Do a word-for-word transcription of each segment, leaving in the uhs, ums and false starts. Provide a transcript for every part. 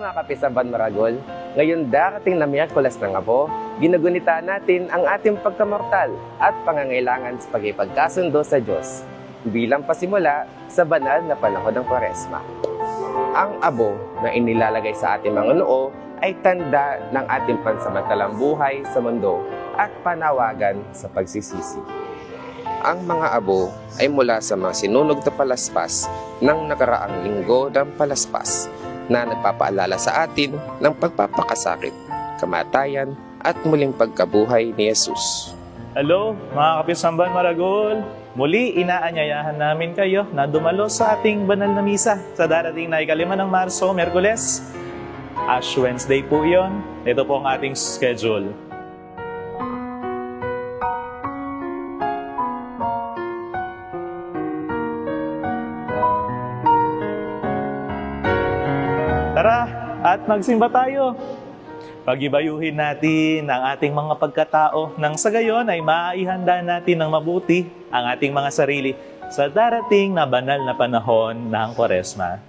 Mga kapisamban maragul, ngayon darating na Miyerkules ng Abo, ginagunita natin ang ating pagkamortal at pangangailangan sa pagkipagkasundo sa Diyos bilang pasimula sa banal na panahon ng Kwaresma. Ang abo na inilalagay sa ating mga noo ay tanda ng ating pansamantalang buhay sa mundo at panawagan sa pagsisisi. Ang mga abo ay mula sa mga sinunog na palaspas ng nakaraang linggo ng palaspas na nagpapaalala sa atin ng pagpapakasakit, kamatayan, at muling pagkabuhay ni Jesus. Hello, mga kapisamban maragul! Muli, inaanyayahan namin kayo na dumalo sa ating banal na misa sa darating na ikalima ng Marso, Miyerkules. Ash Wednesday po yon. Ito po ang ating schedule. Tara, at magsimba tayo. Pagibayuhin natin ang ating mga pagkatao nang sa gayon ay maihanda natin ng mabuti ang ating mga sarili sa darating na banal na panahon ng Kwaresma.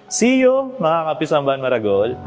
See you, mga kapisamban maragul!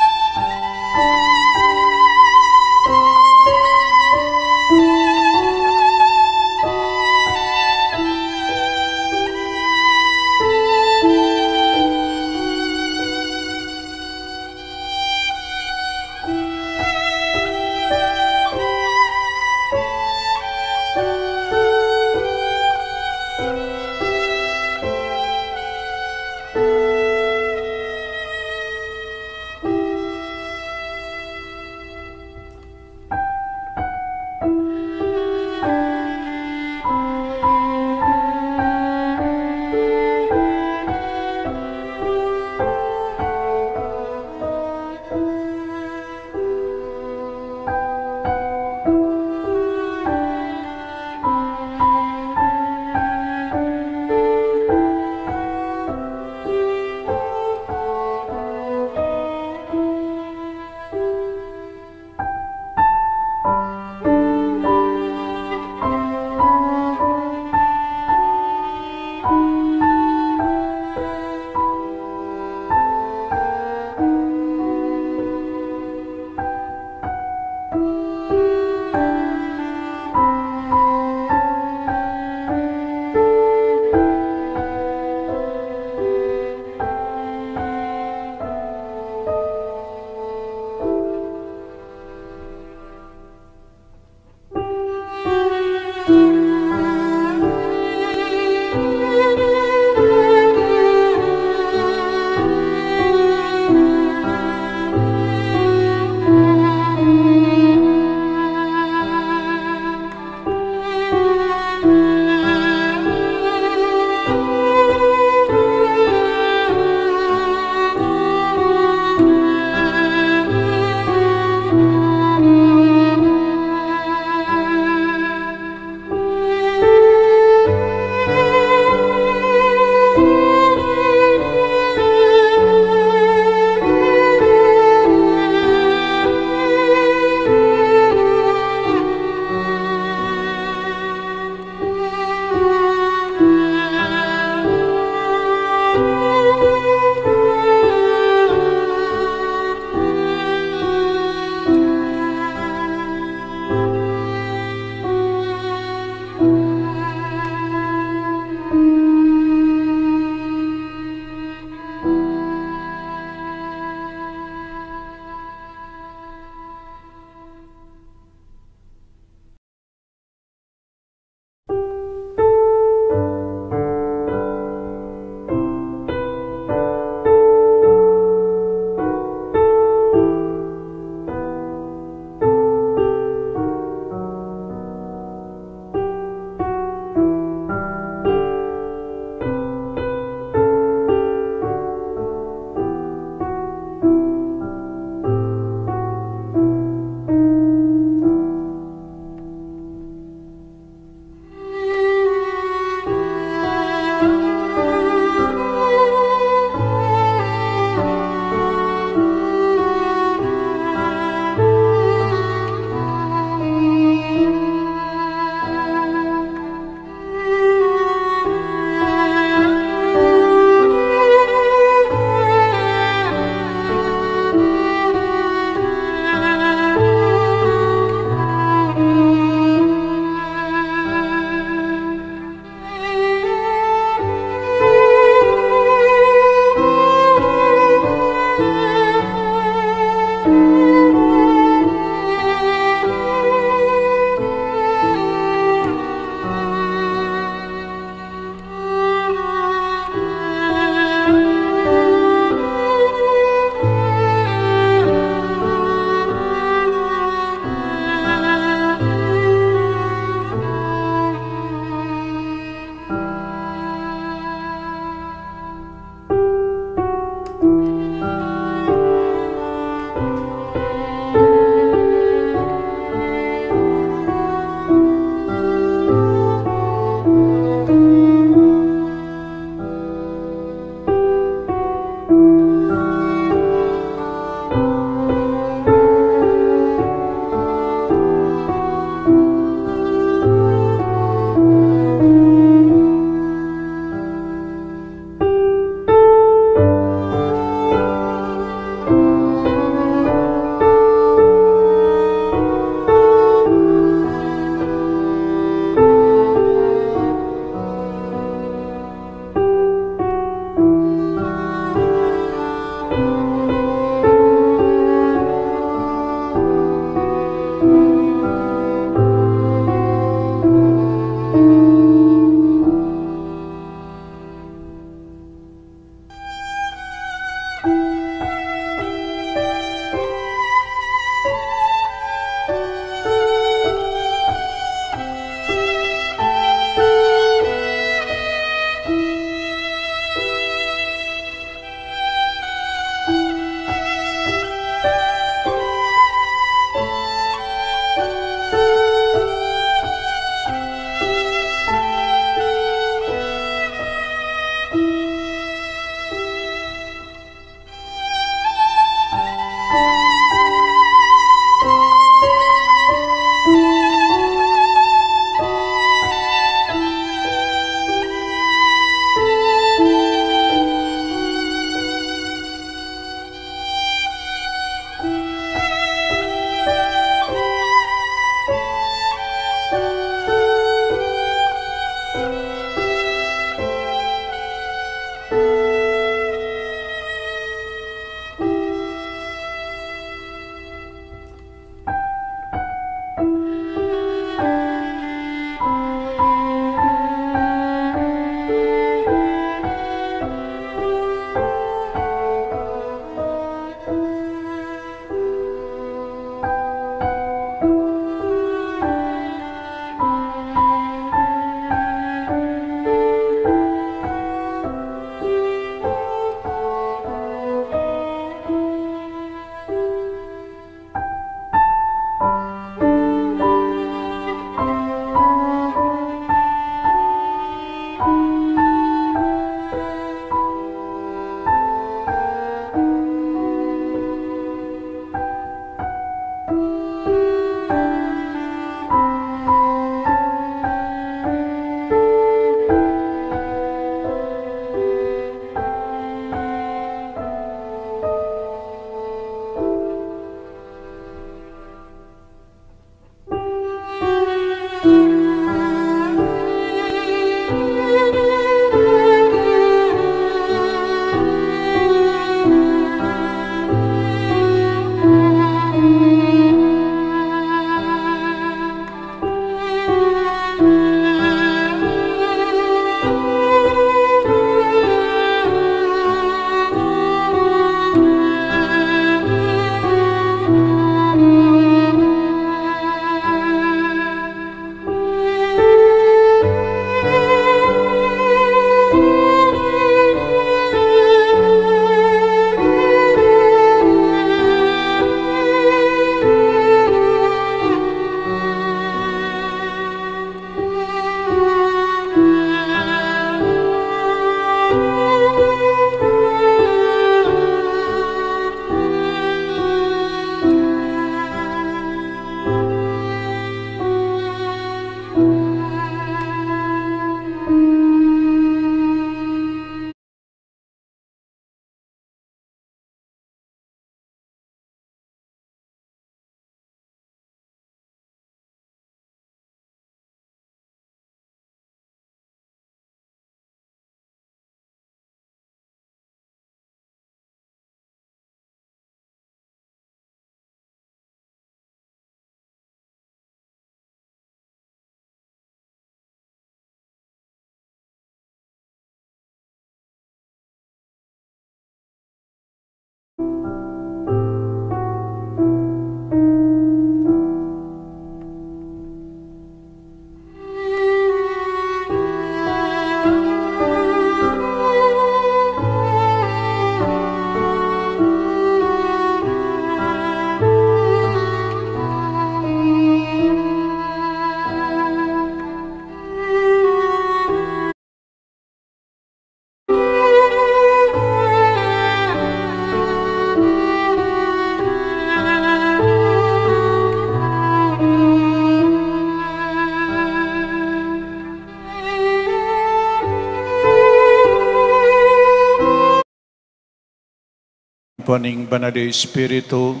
Anak, ning Banal a Espiritu,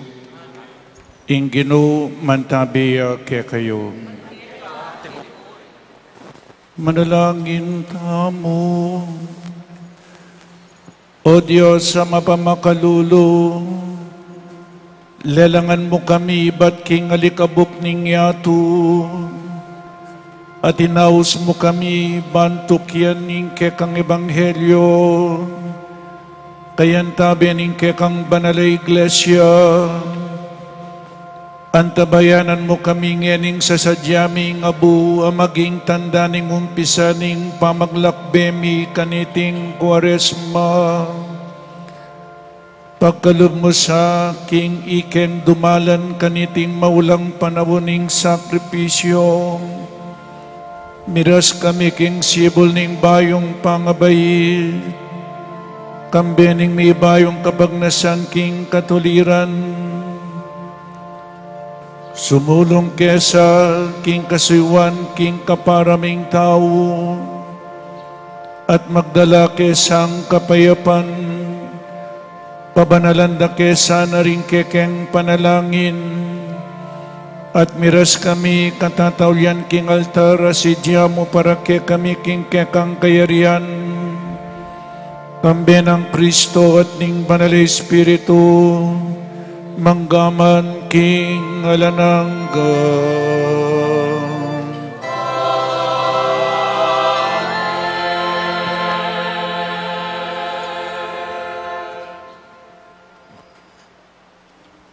ing Ginu mantabi ya kekayu. Manalangin tamu. O Dios a mapamakalulu, lelangan mu kami ibat king alikabuk ning yatu, at inaus mu kami ban tukyan ning kekang ebanghelyo, kayantabe ning kekang banal a iglesia. Antabayanan mu kami ngening sasadya ming abu a maging tanda ning umpisa ning pamaglakbe mi kaniting Kuaresma. Pagkalub mu sa king ikeng dumalan kaniting maulang panaun ning sakripisyo, miras kami king sibul ning bayung pangabait, kambe ning mibayung kapagnasan king katuliran. Sumulung ke sa king kasuyuan king kapara ming tau, at magdala ke sang kapayapan, pabanalan da ke sana ring kekeng panalangin, at miras kami katataulian king altar a sidya mu para kekami king kekang kayarian, kambe nang Kristo at ning Banal a Espiritu, mangga man king alang angga.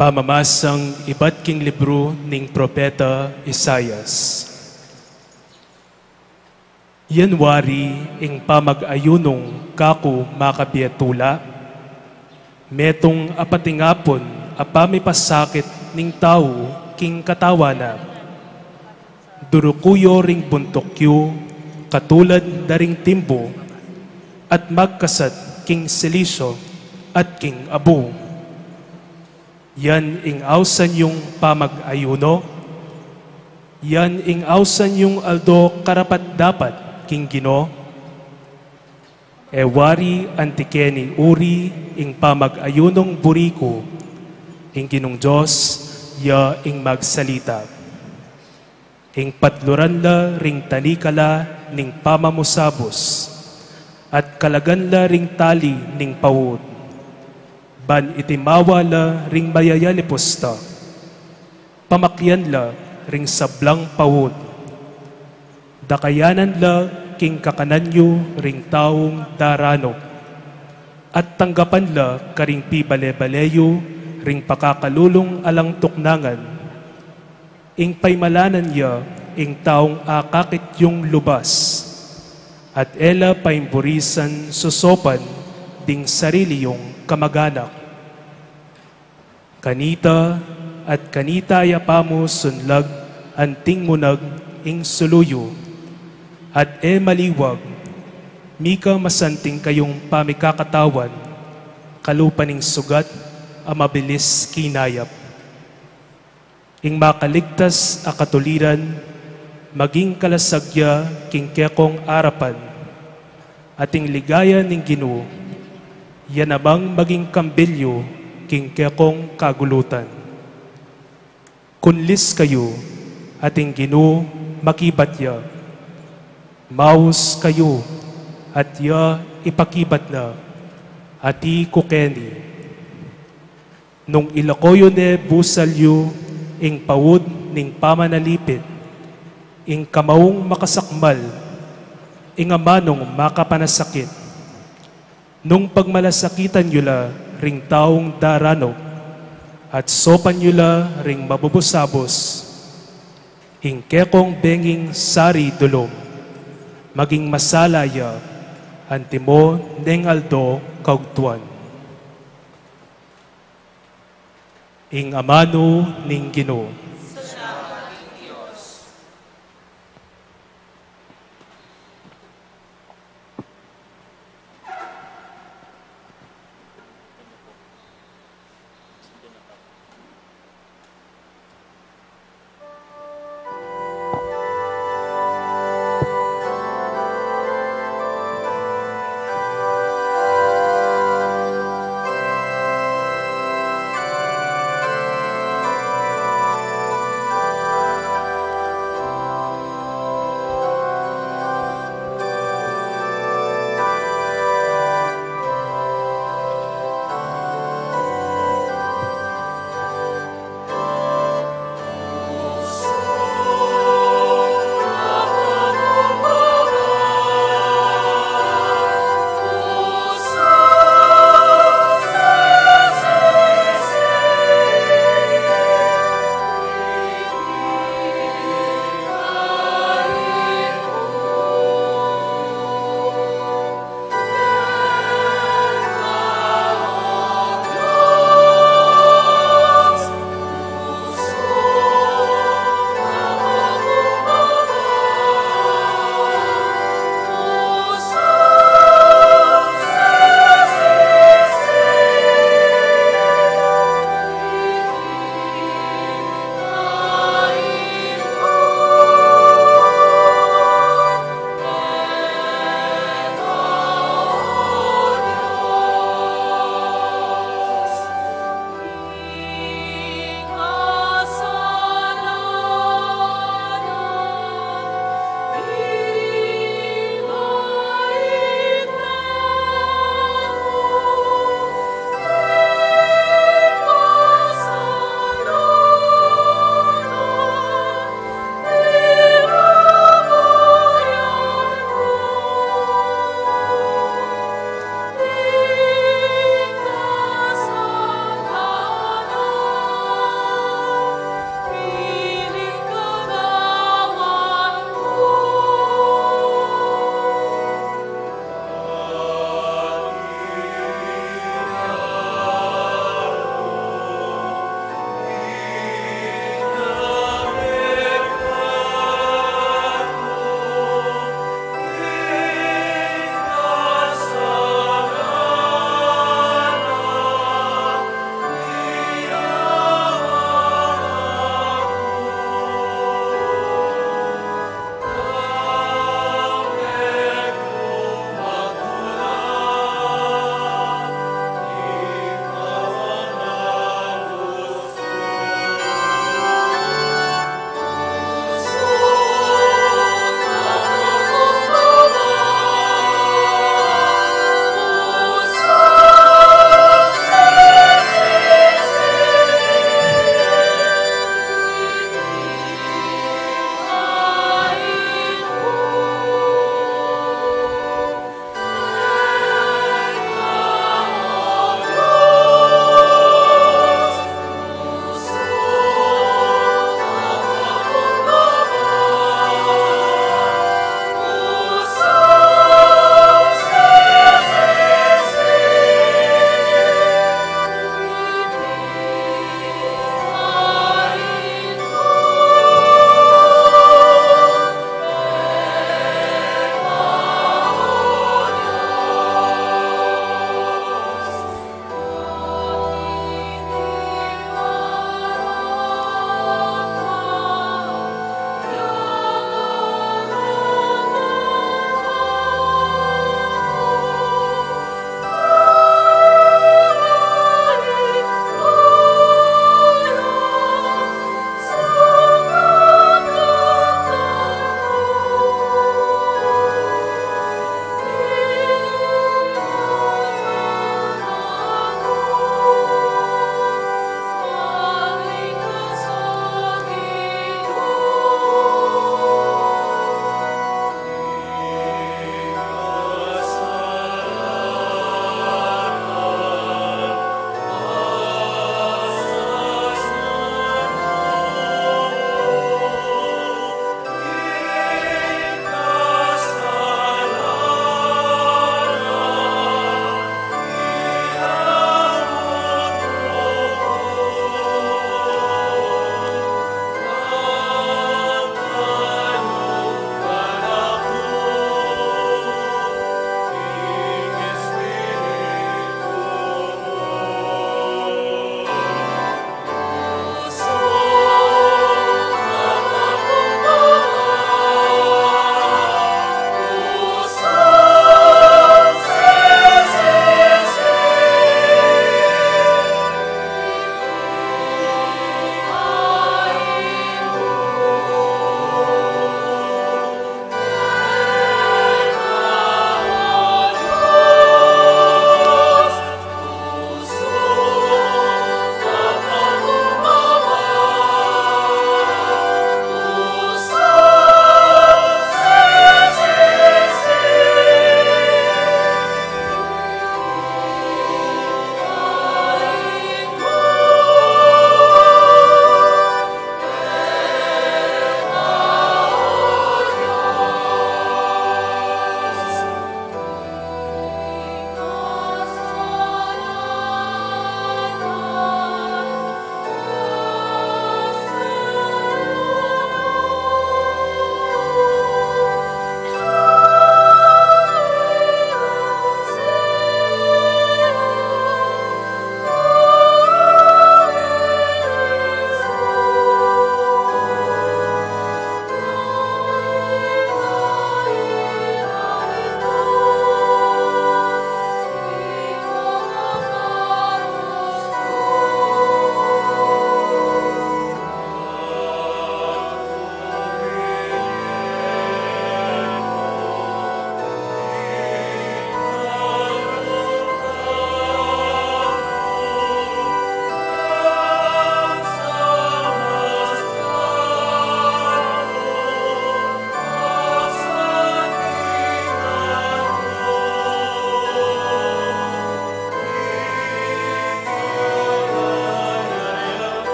Pamamasang ibat king libru ning propeta Isaias. Yan wari ing pamag-ayunung kaku makabie tula, metung a patingapun a pamipasakit ning tau king katawan na. Duruku yu ring buntuk yu, katulad da ring timbu, at magkasat king siliso at king abu. Yan ing ausan yung pamag-ayuno, yan ing ausan yung aldo karapat-dapat king Ginu. E wari anti keni uri ing pamag-ayunung buri ku, ing Ginung Dios ya ing magsalita. Ing patluran la ring tanikala ning pamamusabus, at kalagan la ring tali ning paut. Ban itimawa la ring mayayalipus ta, pamakyan la ring sablang paut. Dakayanan la king kakanan yu ring taung daranup, at tanggapan la karing pibale-bale yu ring pakakalulung alang tuknangan. Ing paimalanan ya ing taung akakit yung lubas, at e la paimburisan sosopan ding sarili yung kamag-anak. Kanita at kanita ya pa mu sunlag anting munag ing sulu yu, at e maliwag, mika masanting kayung pamikakatawan, kalupa ning sugat a mabilis kinayap. Ing makaligtas a katuliran, maging kalasag ya king kekong arapan, at ing ligaya ning Ginu, ya namang maging kambil yu king kekong kagulutan. Kunlis kayu, at ing Ginu makibat ya. Maus kayu, at ya ipakibat na, ati ku keni. Nung ilako yu ne busal yu ing paud ning pamanalipit, ing kamaung makasakmal, ing amanung makapanasakit, nung pagmalasakitan yu la ring taung daranup, at sopan yu la ring mabubusabus, ing kekong benging sari dulum, maging masala ya antimo neng aldo kaugtuan. Ing amanu ning Ginu.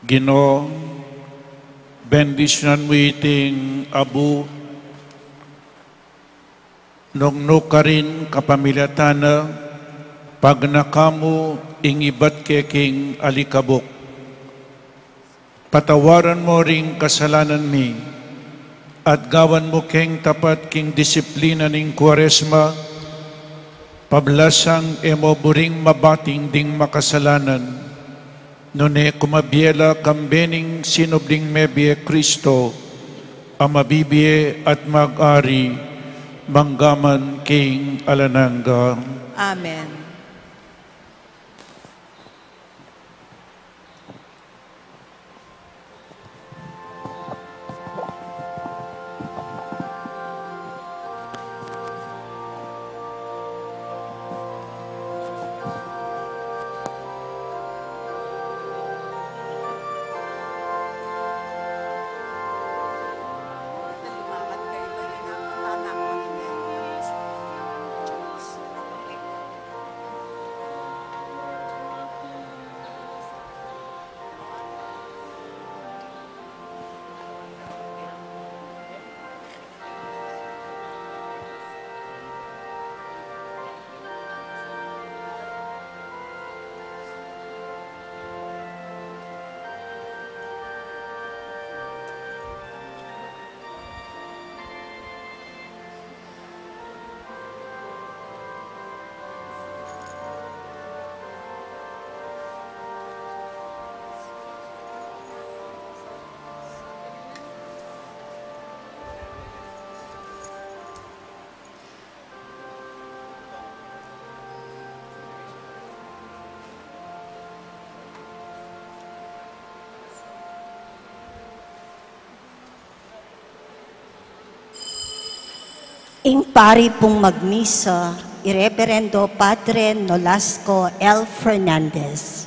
Ginu, bendisyunan mu iting abu, nung nukarin kapamilatan na, pagnaka mu ing ibat ke king alikabuk. Patawaran mu ring kasalanan mi, at gawan mu keng tapat king disiplina ning Kuaresma, pablasang e mu buring mabating ding makasalanan, nune kumabie la kambe ning sinubling mebie Kristo, a mabibie at mag-ari manggaman king alang angga. Amen. Ing pari pung magmisa, i Reberendo Padre Nolasco L. Fernandez.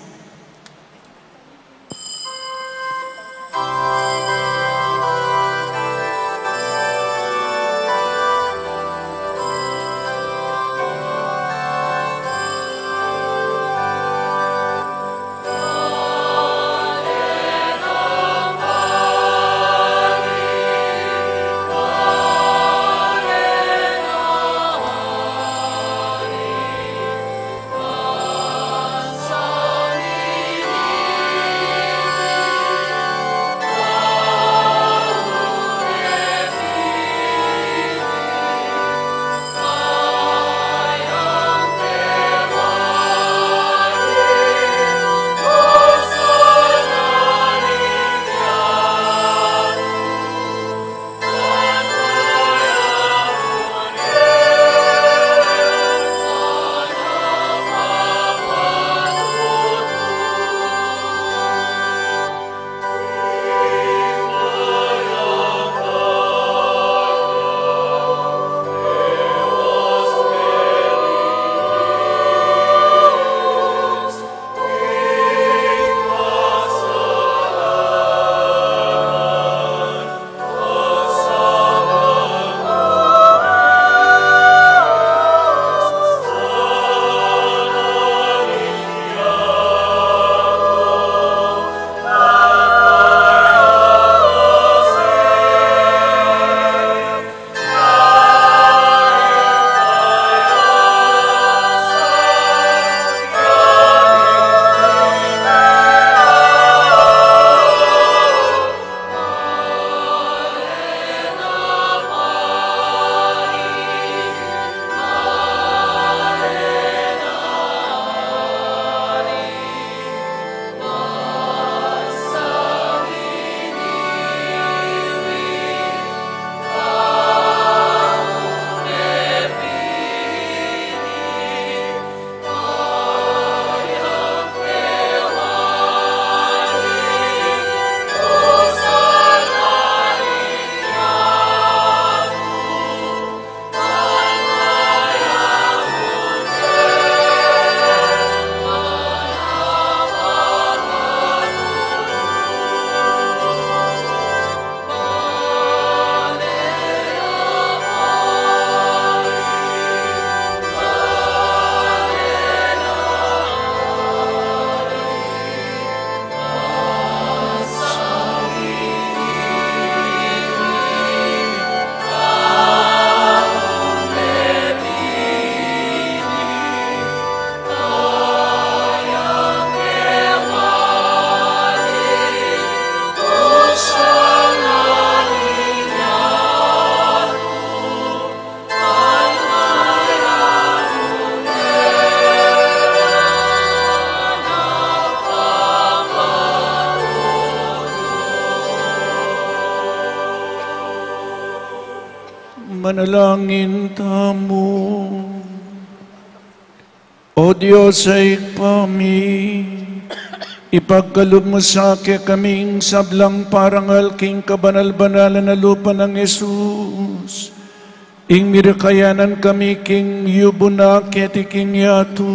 Manalangin tamu. O Dios a Ibpa mi, ipagkalub mu sa kekami ing sablang parangal king kabanal-banalan a lupa nang Jesus, ing mirikayanan kami king yubu na keti king yatu,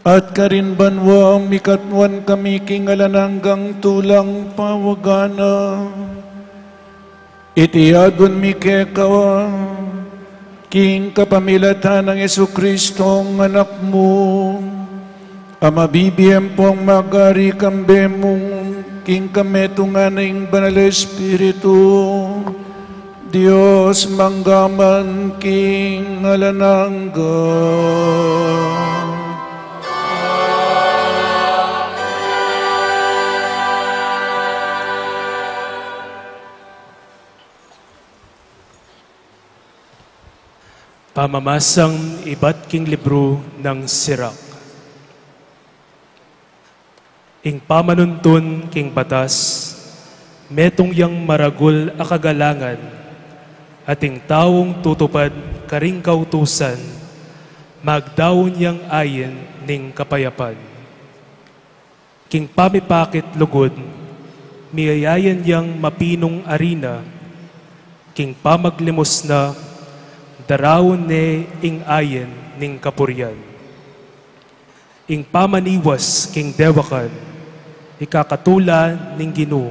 at karin banua mikatwan kami king alang anggang tulang pawagana. Iti aduan mi keka king kapamilatan nang Jesucristo, Anak mu, a mabibie ampong magari kambe mu king kametungan ning Banal Espiritu, Dios mangga man king alang angga. Pamamasang ibat king libru nang Sirak. Ing pamanuntun king batas, metung yang maragul a kagalangan, at ing taung tutupad karing kautusan, magdaun yang ain ning kapayapan. King pamipakit lugud, miyayayan yang mapinung arina, king pamaglimus na, daraun ne ing ain ning kapurian. Ing pamaniwas king dewakan, ikakatula ning Ginu,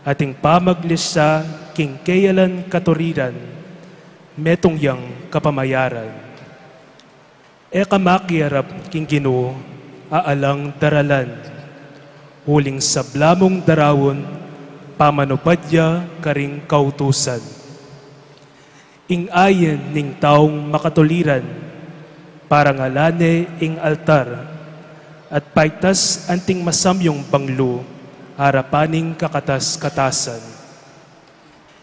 at ing pamaglisa king keyalan katuriran, metung yang kapamayaran. E ka makiarap king Ginu a alang daralan, uling sabla mung daraun pamanupad ya karing kautusan. Ing ain ning taung makatuliran, parangalan ne ing altar, at paitas anting masamyung banglu arapan ning kakatas-katasan.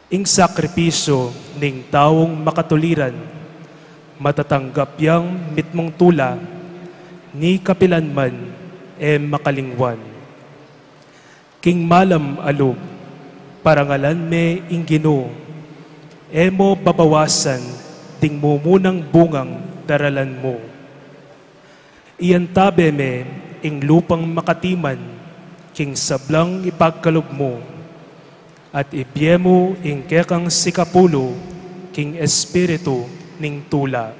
Ing sakripisyu ning taung makatuliran, matatanggap yang mitmung tula, ni kapilan man e makalingwan. King malam a lub, parangalan me ing Ginu, e mo babawasan ding mumunang bungang daralan mu. Iantabe me ing lupang makatiman king sablang ipagkalub mu, at ibie mu ing kekang sikapulu king espiritu ning tula.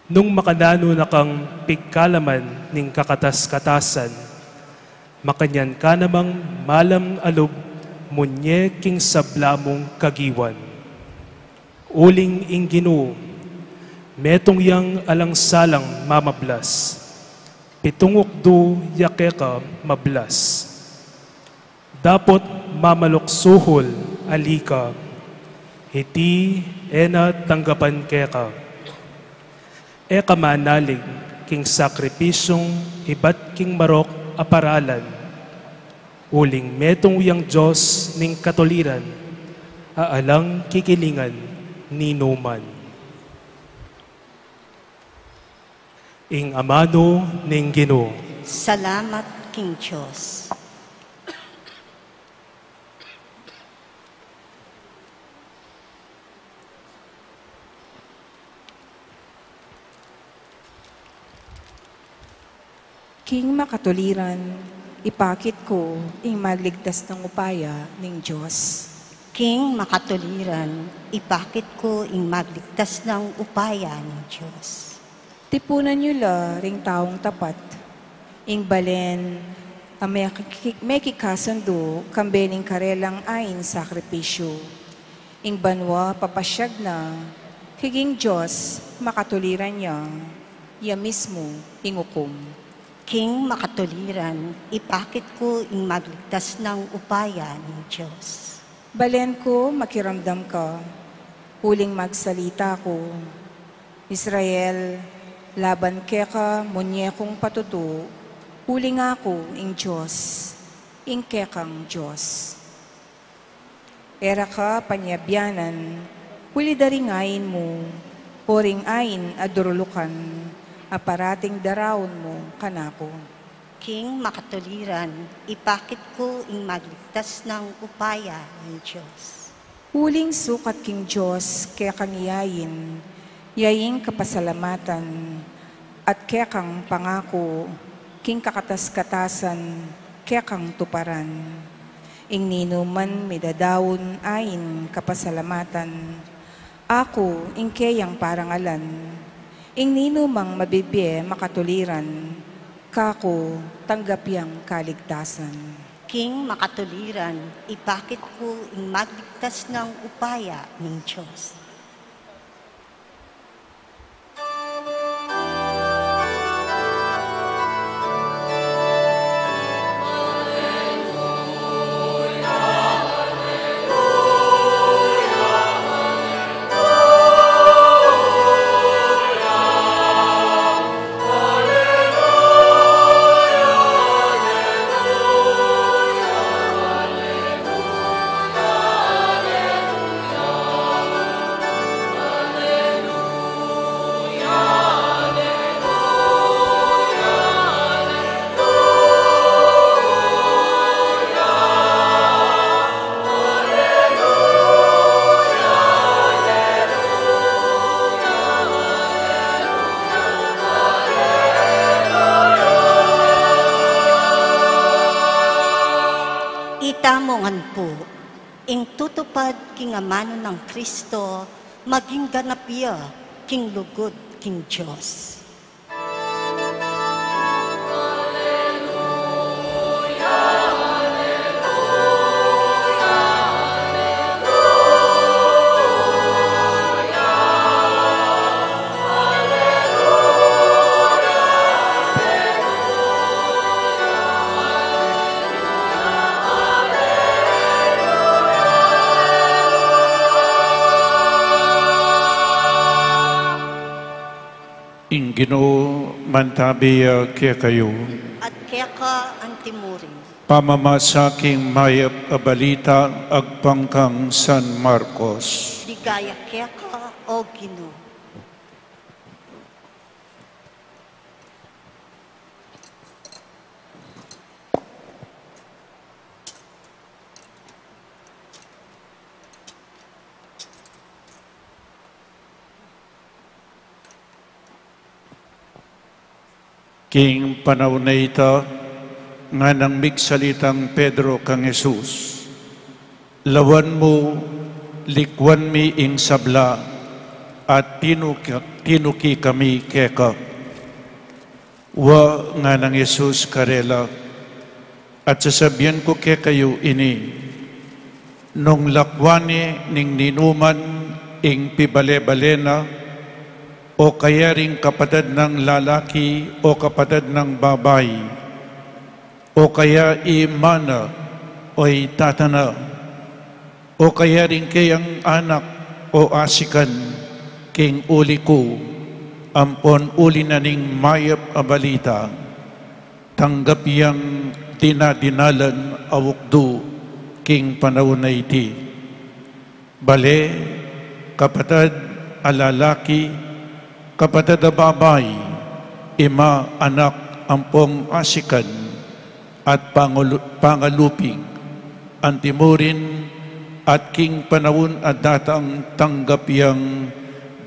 Nung makananu na kang pigkalaman ning kakatas-katasan, makanyan ka namang malam a lub munye king sabla mung kagiwan. Uling ing Ginu, metung yang alang salang mamablas, pitung ukdu ya keka mablas. Dapot mamaluksuhul ali ka, iti e na tanggapan keka. E ka manalig king sakripisyung ibat king marok a paralan, uling metung yang Dios ning katuliran, a alang kikilingan ninuman. Ing amanu ning Ginu. Salamat king Dios. King makatuliran, ipakit ku ing magligtas nang upaya ning Dios. King makatuliran, ipakit ku ing magligtas nang upaya ning Dios. Tipunan yu la ring taung tapat, ing balen a meki-, mekikasundu kambe ning karelang ain sakripisyu. Ing banua papasyag na, king Dios makatuliran ya, ya mismu ing ukum. King makatuliran, ipakit ku ing magligtas nang upaya ning Dios. Balen ku, makiramdam ka, uling magsalita ku. Israel, laban keka munye kung patutu, uling aku ing Dios, ing kekang Dios. E ra ka panyabyanan, uli da ring ain mu, o ring ain a durulukan, a parating daraun mu kanaku. King makatuliran, ipakit ku ing magligtas nang upaya ning Dios. Uling sukat king Dios kekang iyain, ya ing kapasalamatan, at kekang pangaku king kakatas-katasan, kekang tuparan. Ing ninuman midadaun ain kapasalamatan, aku ing keyang parangalan. Ing ninumang mabibie makatuliran, kaku tanggap yang kaligtasan. King makatuliran, ibakit ku ing magligtas nang upaya ning Dios. Ita mu ngan pu, ing tutupad king amanu nang Kristo, maging ganap ya king lugud king Dios. Ing Ginu mantabi ya kekayu. At keka antimurin. Pamamasa king mayap a balita agpang kang San Marcos. Ligaya keka, O Ginu. King panaun a ita, nganang migsalitang Pedro kang Jesus, "Lawan mu, likuan mi ing sabla, at tinuki, tinuki kami keka." Wa, nganang Jesus karela, at sasabian ku kekayu ini, nung lakuan ne ning ninuman ing pibale-bale na, o kaya ring kapatad nang lalaki o kapatad nang babai, o kaya i ima na o i tata na, o kaya ring keyang anak o asikan, king uli ku, ampon uli na ning mayap a balita, tanggap yang dinadinalan a wukdu king panaun a iti. Bale, kapatad a lalaki, kapatad a babai, ima, anak, ampong asikan, at pangulu-, pangalupig, antimurin, at king panaun a datang tanggap yang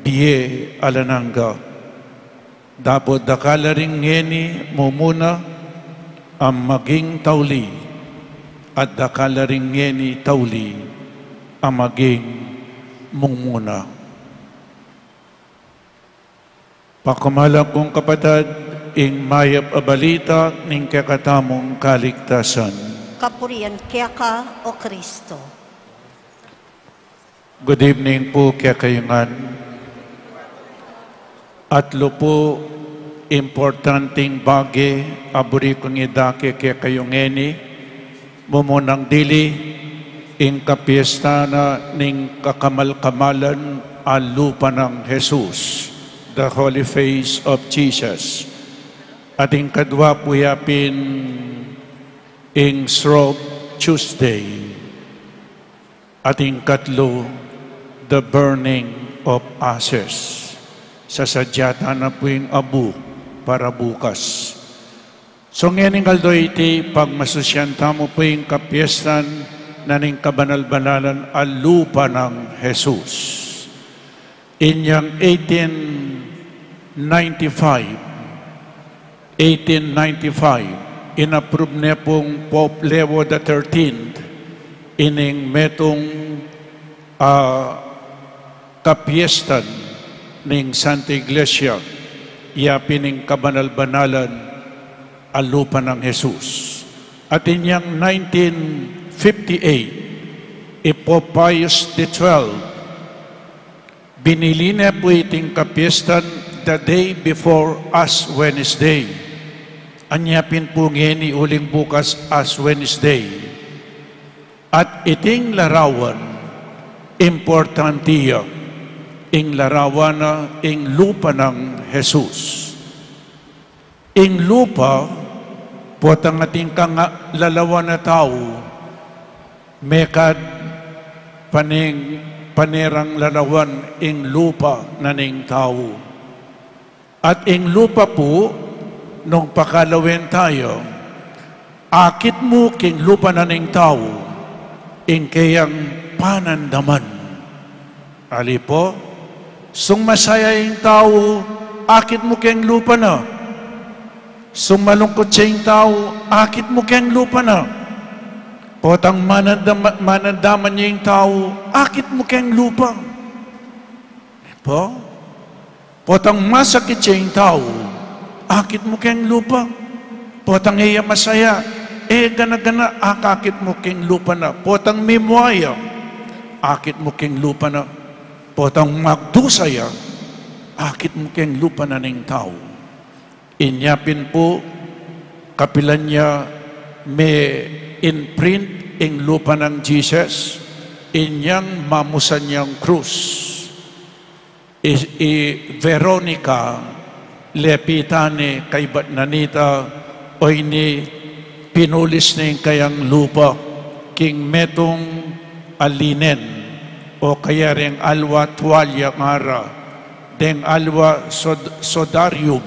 bie alang angga. Dapot dakal a ring ngeni mumuna a maging tauli, at dakal a ring ngeni tauli a maging mumuna. Pakamalan kung kapatad, ing mayap a balita ning kekatamung kaligtasan. Kapurian keka, O Kristo. Good evening pu kekayu ngan. Atlu pu importanting bage a buri kung idake kekayu ngeni, mumunang dili ing kapiestan na ning kakamal-kamalan a lupa nang Jesus, the Holy Face of Jesus. At ing kadwa pu ya pin ing Shrove Tuesday. At ing katlu, the burning of ashes. Sasadya ta na pu ing abu para bukas. So ngening aldo iti, pagmasusyan tamu pu ing kapiestan na ning kabanal-banalan a lupa nang Jesus. Inyang eighteen ninety-five, eighteen ninety-five, inapprove ne pung Pope Leo the thirteenth ining metung, ah, kapiestan ning Santa Iglesia, ya pin ing kabanal-banalan a lupa nang Jesus. At inyang nineteen fifty-eight, i Pope Pius the twelfth, binili ne pu iting kapiestan the day before Ash Wednesday. Anya pin pu ngeni uling bukas Ash Wednesday. At iting larawan, importante ya, ing larawan na ing lupa nang Jesus. Ing lupa, potang atin kang lalawan a tau, mekad pane-, pane rang lalawan ing lupa na ning tau. At ing lupa pu, nung pakalawen taya, akit mu king lupa na ning tau ing keyang panandaman. Ali pu, sung masaya ing tau, akit mu keng lupa na. Sung malungkut ya ing tau, akit mu keng lupa na. Potang manandama-, manandaman ya ing tau, akit mu keng lupa. Pu? Potang masakit ya ing tau, akit mu keng lupa. Potang e ya masaya, e gana-gana, akakit mu keng lupa na. Potang mimua ya, akit mu keng lupa na. Potang magdusa ya, akit mu keng lupa na ning tau. Inya pin pu, kapilan ya me-imprint ing lupa nang Jesus, inyang mamusan yang krus. I, i Veronica Lepitani, kaybat na nita, oyni pinulis ne ing kayang lupa king metung a linen, o kaya reng alwa tuwalya ngara, deng alwa sod-, sodarium,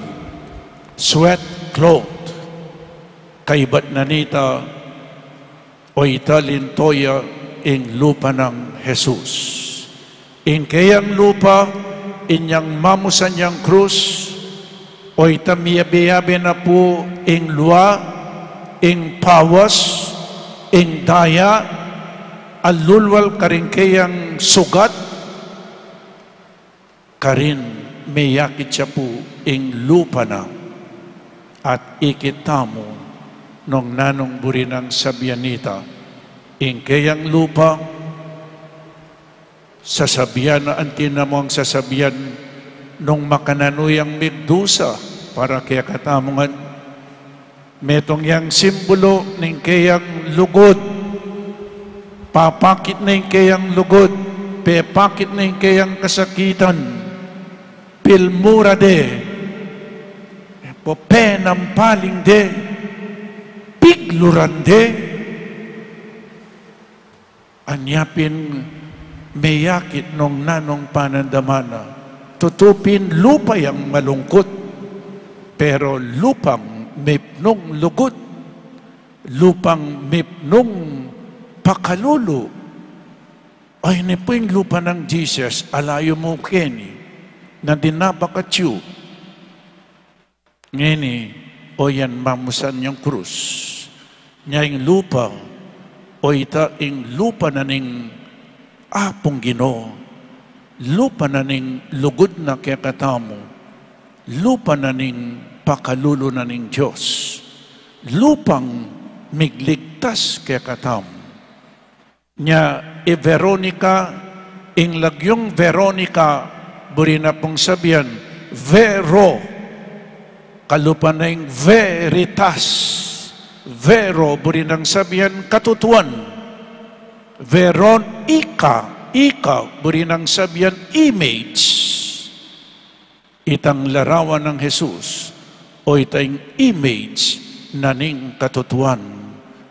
sweat cloth, kaybat na nita, oyta linto ya ing lupa nang Jesus. Ing keyang lupa, inyang mamusan yang krus, oyta miyabe-yabe na pu ing lua, ing pawas, ing daya, alulwal karing keyang sugat, karin meyakit ya pu ing lupa na. At ikit tamu nung nanung buri nang sabian nita, ing keyang lupa, sasabian na anti na mung sasabian nung makananu yang migdusa para kekatamu ngan. Metung yang simbulu ning keyang lugud. Papakit na ing keyang lugud, pepakit na ing keyang kasakitan. Pilmura de, penampaling de, pigluran de. Anya pin meyakit nung nanung panandaman na, tutu pin lupa yang malungkut, pero lupang mipnung lugud, lupang mipnung pakalulu. Ay, ini pu ing lupa nang Jesus, ala yu mu keni, na dinaba katyu. Ngeni, o yan mamusan yang krus. Nya ing lupa, oyta ing lupa na ning Apung Ginu, lupa na ning lugud na kekatamu, lupa na ning pakalulu na ning Dios, lupang migligtas kekatamu. Nya i Veronica, ing lagyung Veronica, buri na pung sabian, Vero, kalupa na ing veritas. Vero, buri nang sabian katutuan. Veronica, ika, buri nang sabian image. Itang larawan nang Jesus, o ita ing image na ning katutuan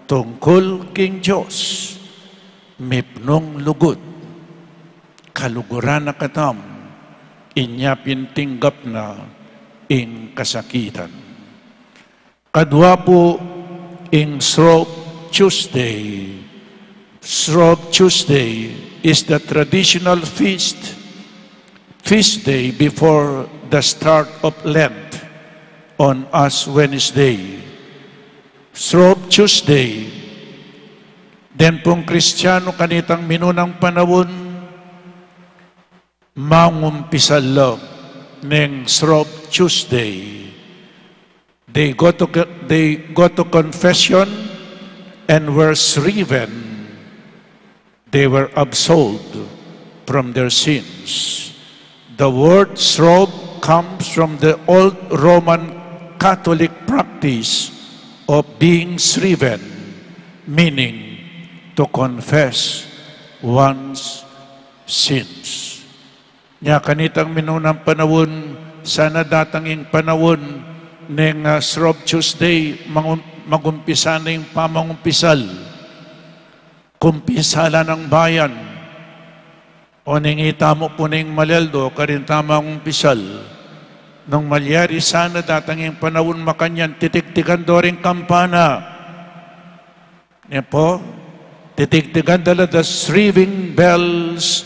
tungkul king Dios, mipnung lugud, kaluguran na katamu, inya pin tinggap na ing kasakitan. Kadua pu ing Shrove Tuesday, Shrove Tuesday is the traditional feast, feast day before the start of Lent on Ash Wednesday. Shrove Tuesday, deng pung Kristiyanu kanitang minunang panaun, mangumpisal la neng Shrove Tuesday. They go to, they go to confession and were shriven. They were absolved from their sins. The word shrove comes from the old Roman Catholic practice of being shriven, meaning to confess one's sins. Nya kanitang minunang panaun, sana datang ing panaun neng, ah, Shrove Tuesday, mangum-, magumpisa na ing pamangumpisal, kumpisalan ning bayan. O neng itamu pu neng maleldo, karin ta mangumpisal. Nung malyari sana datang ing panaun makanyan, titigtigan do ring kampana. Nya pu, titigtigan da la, the shriving bells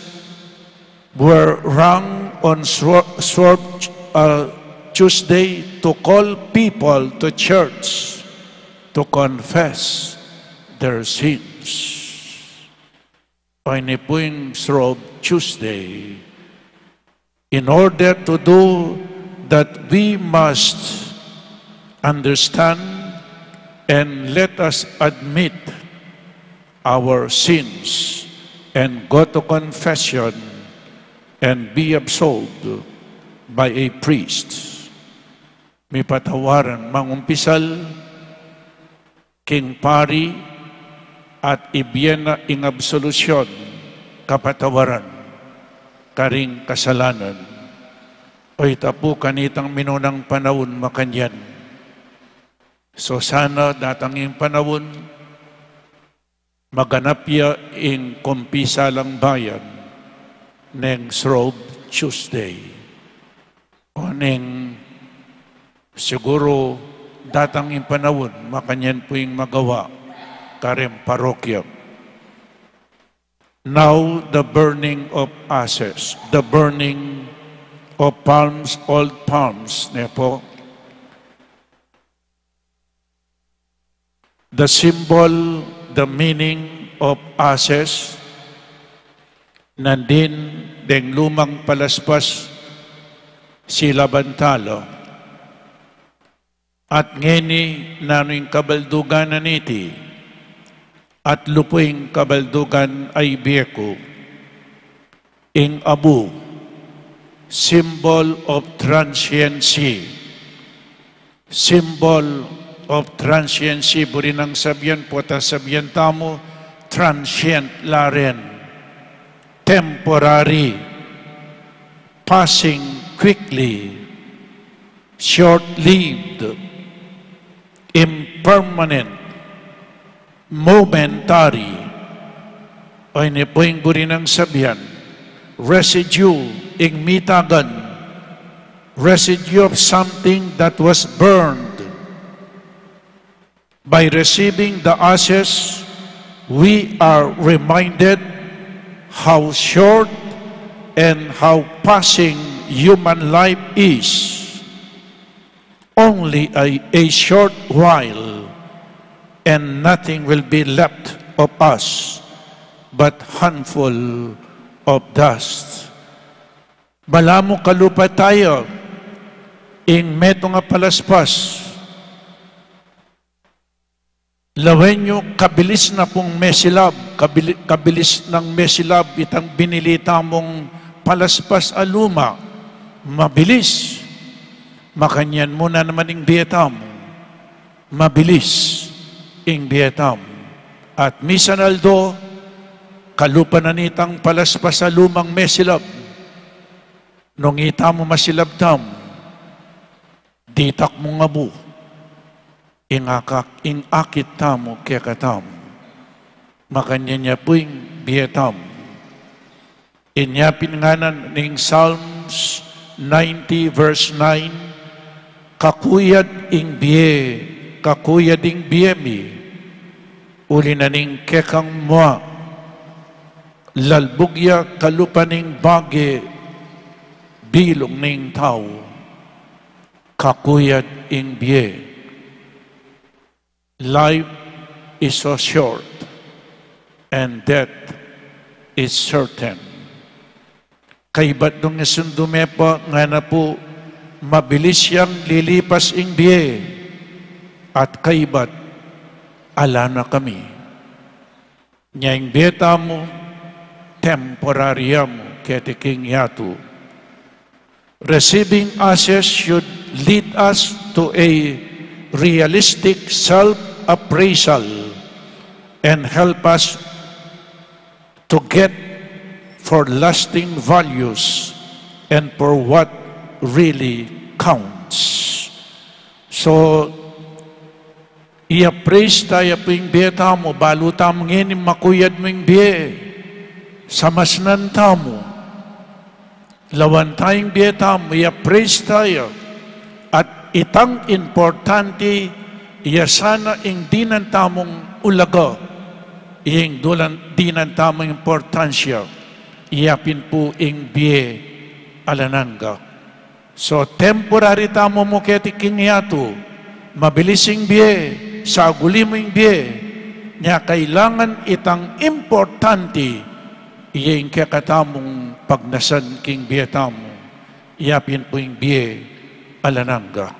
were rung on Shrove, Shrove, uh, Tuesday to call people to church to confess their sins. O ini pu ing Shrove Tuesday. In order to do that, we must understand and let us admit our sins and go to confession and be absolved by a priest. Mipatawaran, mangumpisal king pari at ibie na ing absolusyon, kapatawaran, karing kasalanan. O ita pu kanitang minunang panaun makanyan. So sana datang ing panaun, maganap ya ing kumpisalan ning bayan neng Shrove Tuesday. O neng siguru datang ing panaun, makanyan pu ing magawa karing parokya. Now the burning of ashes, the burning of palms, old palms, ne pu. The symbol, the meaning of ashes, nandin deng lumang palaspas, silaban tala. At ngeni nanu ing kabaldugan na niti, at lu pu ing kabaldugan a ibie ku. Ing abu, symbol of transiency. Symbol of transiency, buri nang sabian, potang sabian tamu, transient la rin, temporary, passing quickly, short-lived, impermanent, momentary. O ini pu ing buri nang sabian, residue, ing mitagan, residue of something that was burned. By receiving the ashes, we are reminded how short and how passing human life is. Only a, a short while, and nothing will be left of us but handful of dust. Balamu kalupa taya, ing metung a palaspas. Lawen yu, kabilis na pung mesilab, kabili-, kabilis nang mesilab itang binili tamung palaspas a luma. Mabilis. Makanyan mu na naman ing bie tamu. Mabilis ing bie tamu. At misan aldo, kalupa na nitang palaspas a lumang mesilab. Nung itamu masilab tamu, ditak mung abu ing akak, ing akit tamu kekatamu. Makanyan ya pu ing bie tamu. Inya pin ngana ning Psalms ninety verse nine, kakuyad ing bie, kakuyad ing bie mi, uli na ning kekang mua. Lalbug ya kalupa ning bage, bilug ning tau, kakuyad ing bie. Life is so short, and death is certain. Kaybat nung isundu me pa, ngana pu, mabilis yang lilipas ing bie, at kaybat ala na kami. Nya ing bie tamu, temporary ya mu keti king yatu. Receiving ashes should lead us to a realistic self-appraisal and help us to get for lasting values and for what really counts. So, i-appraise taya pu ing bie tamu, balu tamu ngeni makuyad mu ing bie, samasnan tamu, lawan taya ing bie tamu, i-appraise taya, at itang importante, iya sana ing dinan tamung ulaga, ing dulan dinan tamung importansya, iya pin pu ing bie alang angga. So, temporary tamu mu keti king yatu, mabilis ing bie, saguli mu ing bie, nya kailangan itang importante, iya ing kekatamung pagnasan king bie tamu, iya pin pu ing bie alang angga.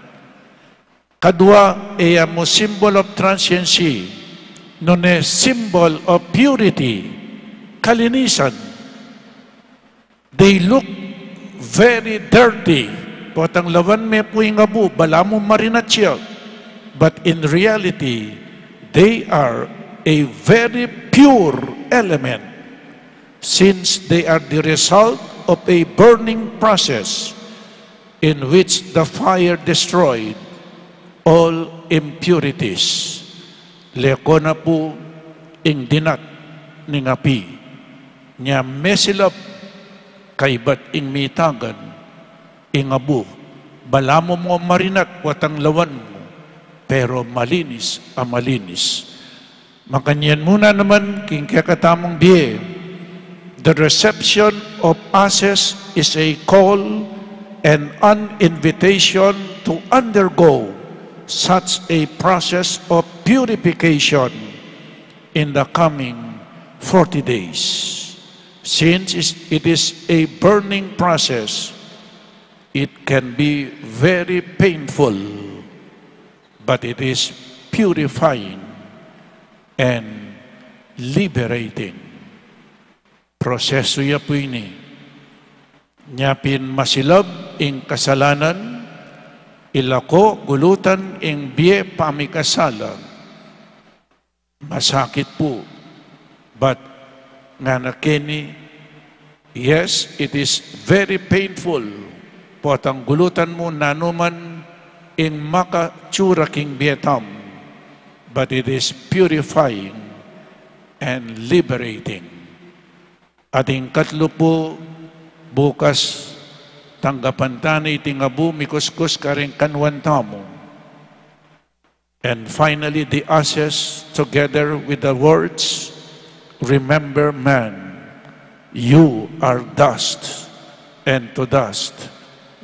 Kadua, e ya mu symbol of transiency, nune symbol of purity, kalinisan. They look very dirty. Potang lawan me pu ing abu, balamu marinat ya. But in reality, they are a very pure element, since they are the result of a burning process in which the fire destroyed all impurities. Leko na pu ing dinat ning api, nya mesilab kaybat ing mitagan ing abu, balamu mu marinat potang lawan mu, pero malinis a malinis. Makanyan mu na naman king kekatamung bie. The reception of ashes is a call and an invitation to undergo such a process of purification in the coming forty days. Since is- it is a burning process, it can be very painful, but it is purifying and liberating. Proseso ya pu ini. Nya pin masilab ing kasalanan, ilako, gulutan ing bie pamikasala. Masakit pu. But ngana keni, yes, it is very painful. Potang gulutan mu nanu man ing makatsura king bie tamu. But it is purifying and liberating. At ing katlu pu, bukas tanggapan ta na iting abu mikuskus karing kanwan tamu. And finally, the ashes, together with the words, "Remember, man, you are dust, and to dust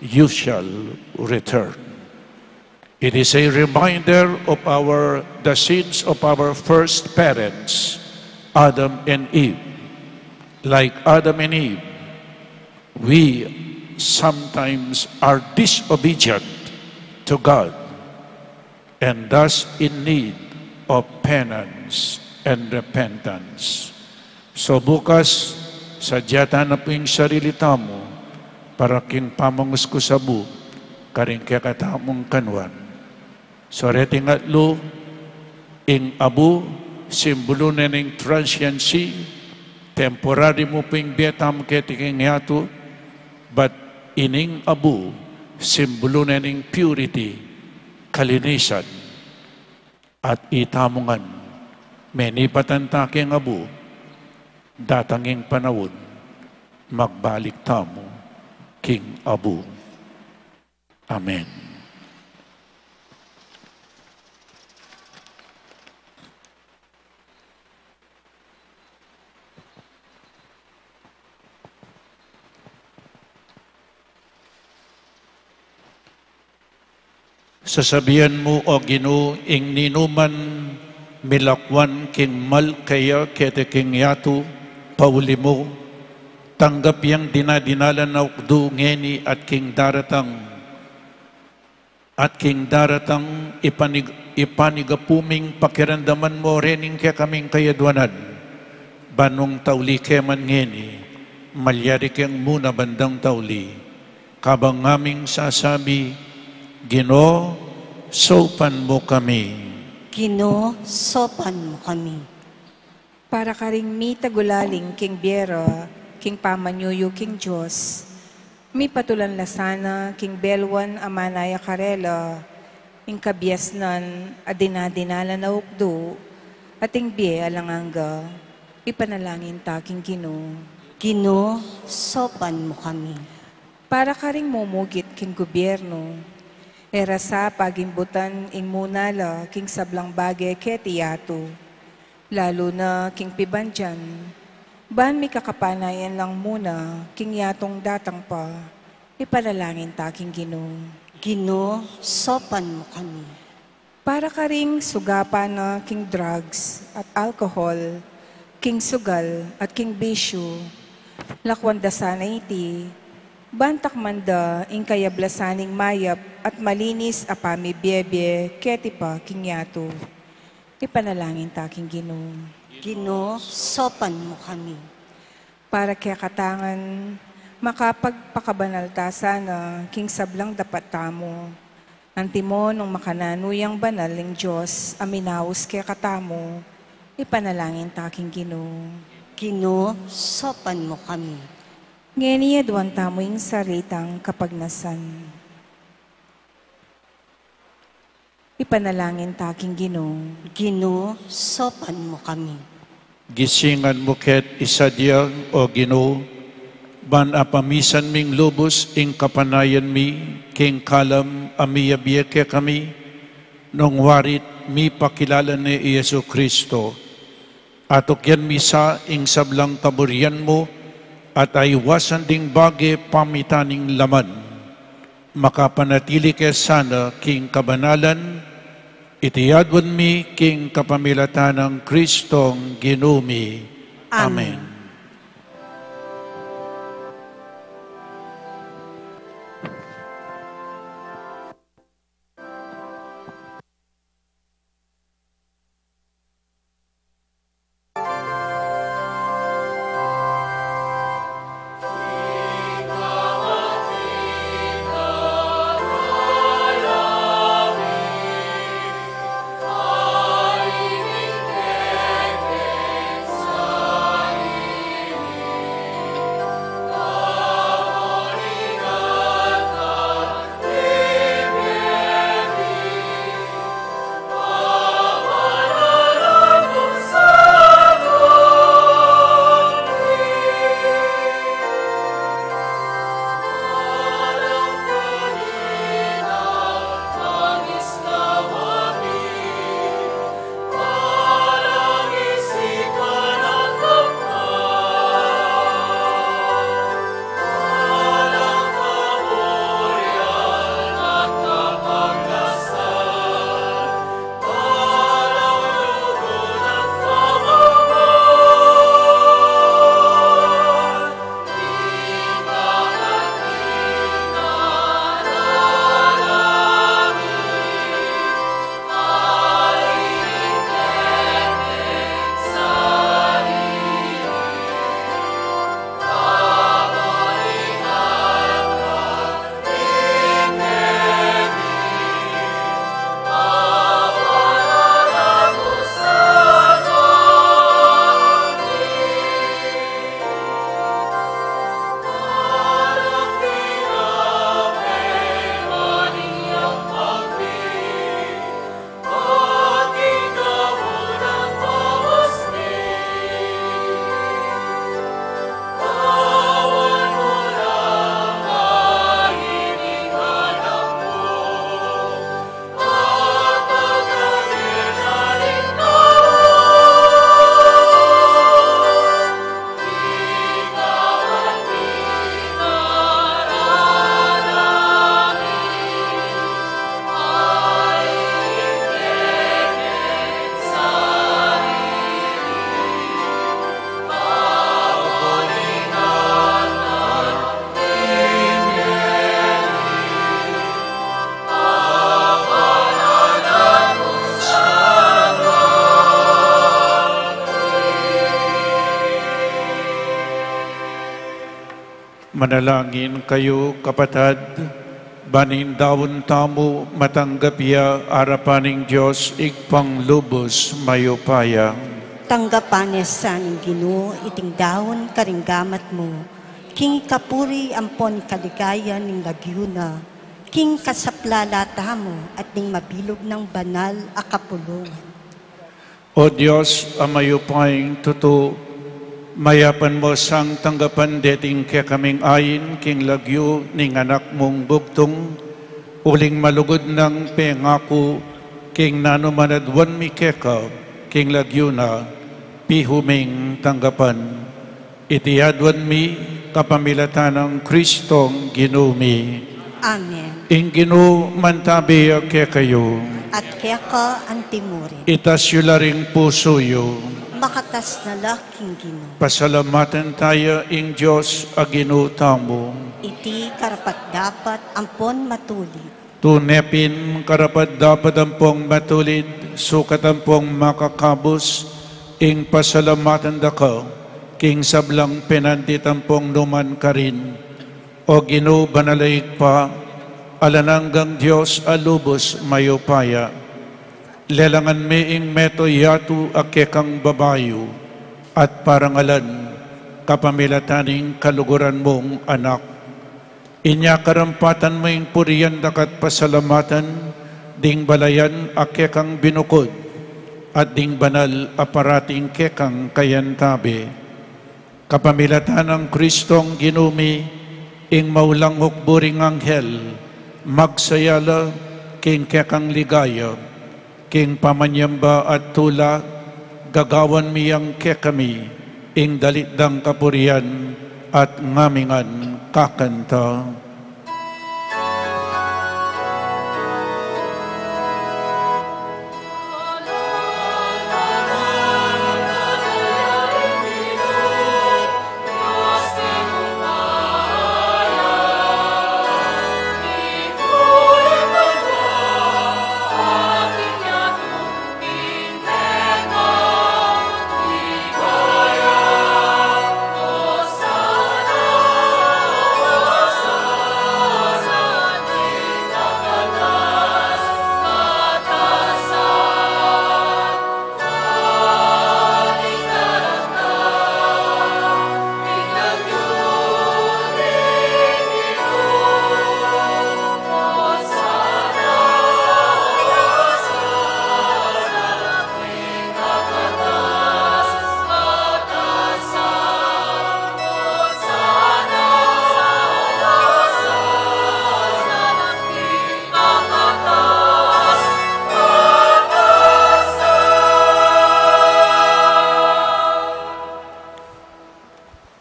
you shall return." It is a reminder of our, the sins of our first parents, Adam and Eve. Like Adam and Eve, we sometimes are disobedient to God and thus in need of penance and repentance. So bukas, sadya ta na pu ing sarili tamu para king pamanuskus abu karing kekatamung kanwan. So reting atlu, ing abu, simbulu ne ning transiency, temporary mu pu ing bie tamu keti king yatu, but ining abu, simbulu ne ning purity, kalinisan. At itamu ngan, menipatan ta king abu, datang ing panaun, magbalik tamu king abu. Amen. Sasabian mu, O Ginu, ing ninuman milakwan king mal keya keti king yatu, pauli mu, tanggap yang dinadinalan a ukdu ngeni at king daratang, at king daratang ipanig-, ipanigapu ming pakiramdaman mu rening kekaming kayadwanan, ban nung tauli ke man ngeni, malyari keng muna bandang tauli. Kabang ngaming sasabi, Ginu, saupan mu kami. Ginu, saupan mu kami. Para karing mitagulaling king bie ra, king pamanyuyu king Dios, mipatulan la sana king belwan a manaya karela, ing kabiasnan a dinadinalan a ukdu, at ing bie alang angga. Ipanalangin ta king Ginu. Ginu, saupan mu kami. Para karing mumugit king gubyernu, e ra sa pagimbutan ing muna la king sablang bage keti yatu, lalu na king pibandian, ban mikakapanayan lang muna king yatung datang pa. Ipanalangin ta king Ginu. Ginu, saupan mu kami. Para karing sugapan na king drugs at alcohol, king sugal at king bisyu, lakwan da sana iti, ban takman da ing kayablasan ning mayap at malinis a pamibiebie keti pa king yatu. Ipanalangin ta king Ginu. Ginu, saupan mu kami. Para kekatang ngan makapagpakabanal ta sana king sablang dapat tamu, antimo nung makananu yang banal ing Dios a minaus kekatamu. Ipanalangin ta king Ginu. Ginu, saupan mu kami. Ngeni aduan tamu ing sarili tang kapagnasan. Ipanalangin ta king Ginu. Ginu, saupan mu kami. Gisingan mu ke at isadia, O Ginu, ban apamisan ming lubus ing kapanayan mi king kalam a miyabie kekami, nung warit mipakilala ne i Jesucristo. Atukyan mi sa ing sablang kaburian mu, at aiwasan ding bage pamitan ning laman. Makapanatili ke sana king kabanalan, iti aduan mi king kapamilatan nang Kristong Ginu mi. Amen. Amen. Manalangin kayu, kapatad, ban ing daun tamu matanggap ya arapan ning Dios Ibpang lubus mayupaya. Tanggapan ne sa ning Ginu iting daun karing gamat mu, king kapuri ampon kaligayan ning lagyu na, king kasaplalan tamu at ning mabilug nang banal a kapulungan. O Dios, a mayupayang tutu, mayapan mu sang tanggapan deting kekaming ain king lagyu ning Anak mung bugtung, uling malugud nang pengaku king nanu man aduan mi keka king lagyu na, pihu ming tanggapan. Iti aduan mi kapamilatan nang Kristong Ginu mi. Amen. Ing Ginu mantabi ya kekayu. At keka antimurin. Itas yu la ring pusu yu. Makatas na la king Ginu. Pasalamatan taya ing Dios a Ginu tamu. Iti karapat-dapat ampon matulid. Tune pin karapat-dapat ampong matulid, sukat ampong makakabus, ing pasalamatan da ka, king sablang penantian ampong nukarin. O Ginu, banal a Ibpa, alang anggang Dios a lubus mayupaya. Lelangan mi ing mabilug a yatu a kekang babayu, at parangalan, kapamilatan ning kaluguran mung Anak. Inya karampatan mu ing purian daka't pasalamatan, ding balayan a kekang binukud, at ding banal a parating kekang kayantabe. Kapamilatan nang Kristong Ginu mi, ing maulang hukbu ring anghel, magsaya la king kekang ligaya, king pamanyamba at tula, gagawan mi yang kekami, ing dalit dang kapurian, at ngamingan kakanta.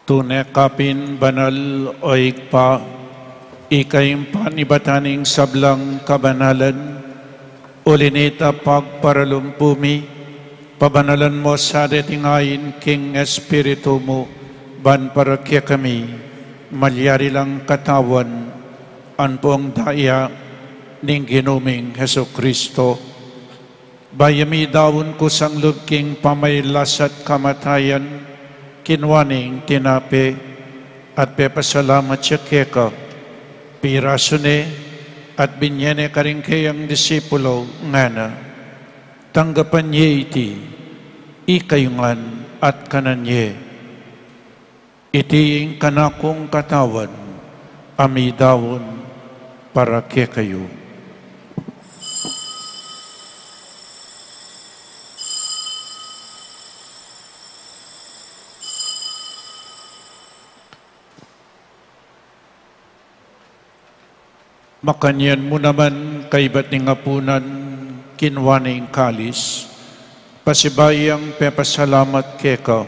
Tune ka pin banal, o Ibpa, ika ing panibatan ning sablang kabanalan, uli na nita pagparalumpu mi, pabanalan mu sa deting ain king Espiritu mu, ban para kekami, malyari lang katawan, ampong daya, ning Ginu ming Jesucristo. Bayu mi daun kusang lub king pamagkasakit at kamatayan, kinua ne ing tinape, at pepasalamat ya keka, pirasu ne, at binye ne karing kayang disipulo, ngana, tanggapan ye iti, ikayu ngan, at kanan ye. Iti ing kanakung katawan, a midaun para kekayu. Makanyan mu naman, kaibat ning apunan, kinua ne ing kalis, pasibayu yang pepasalamat keka,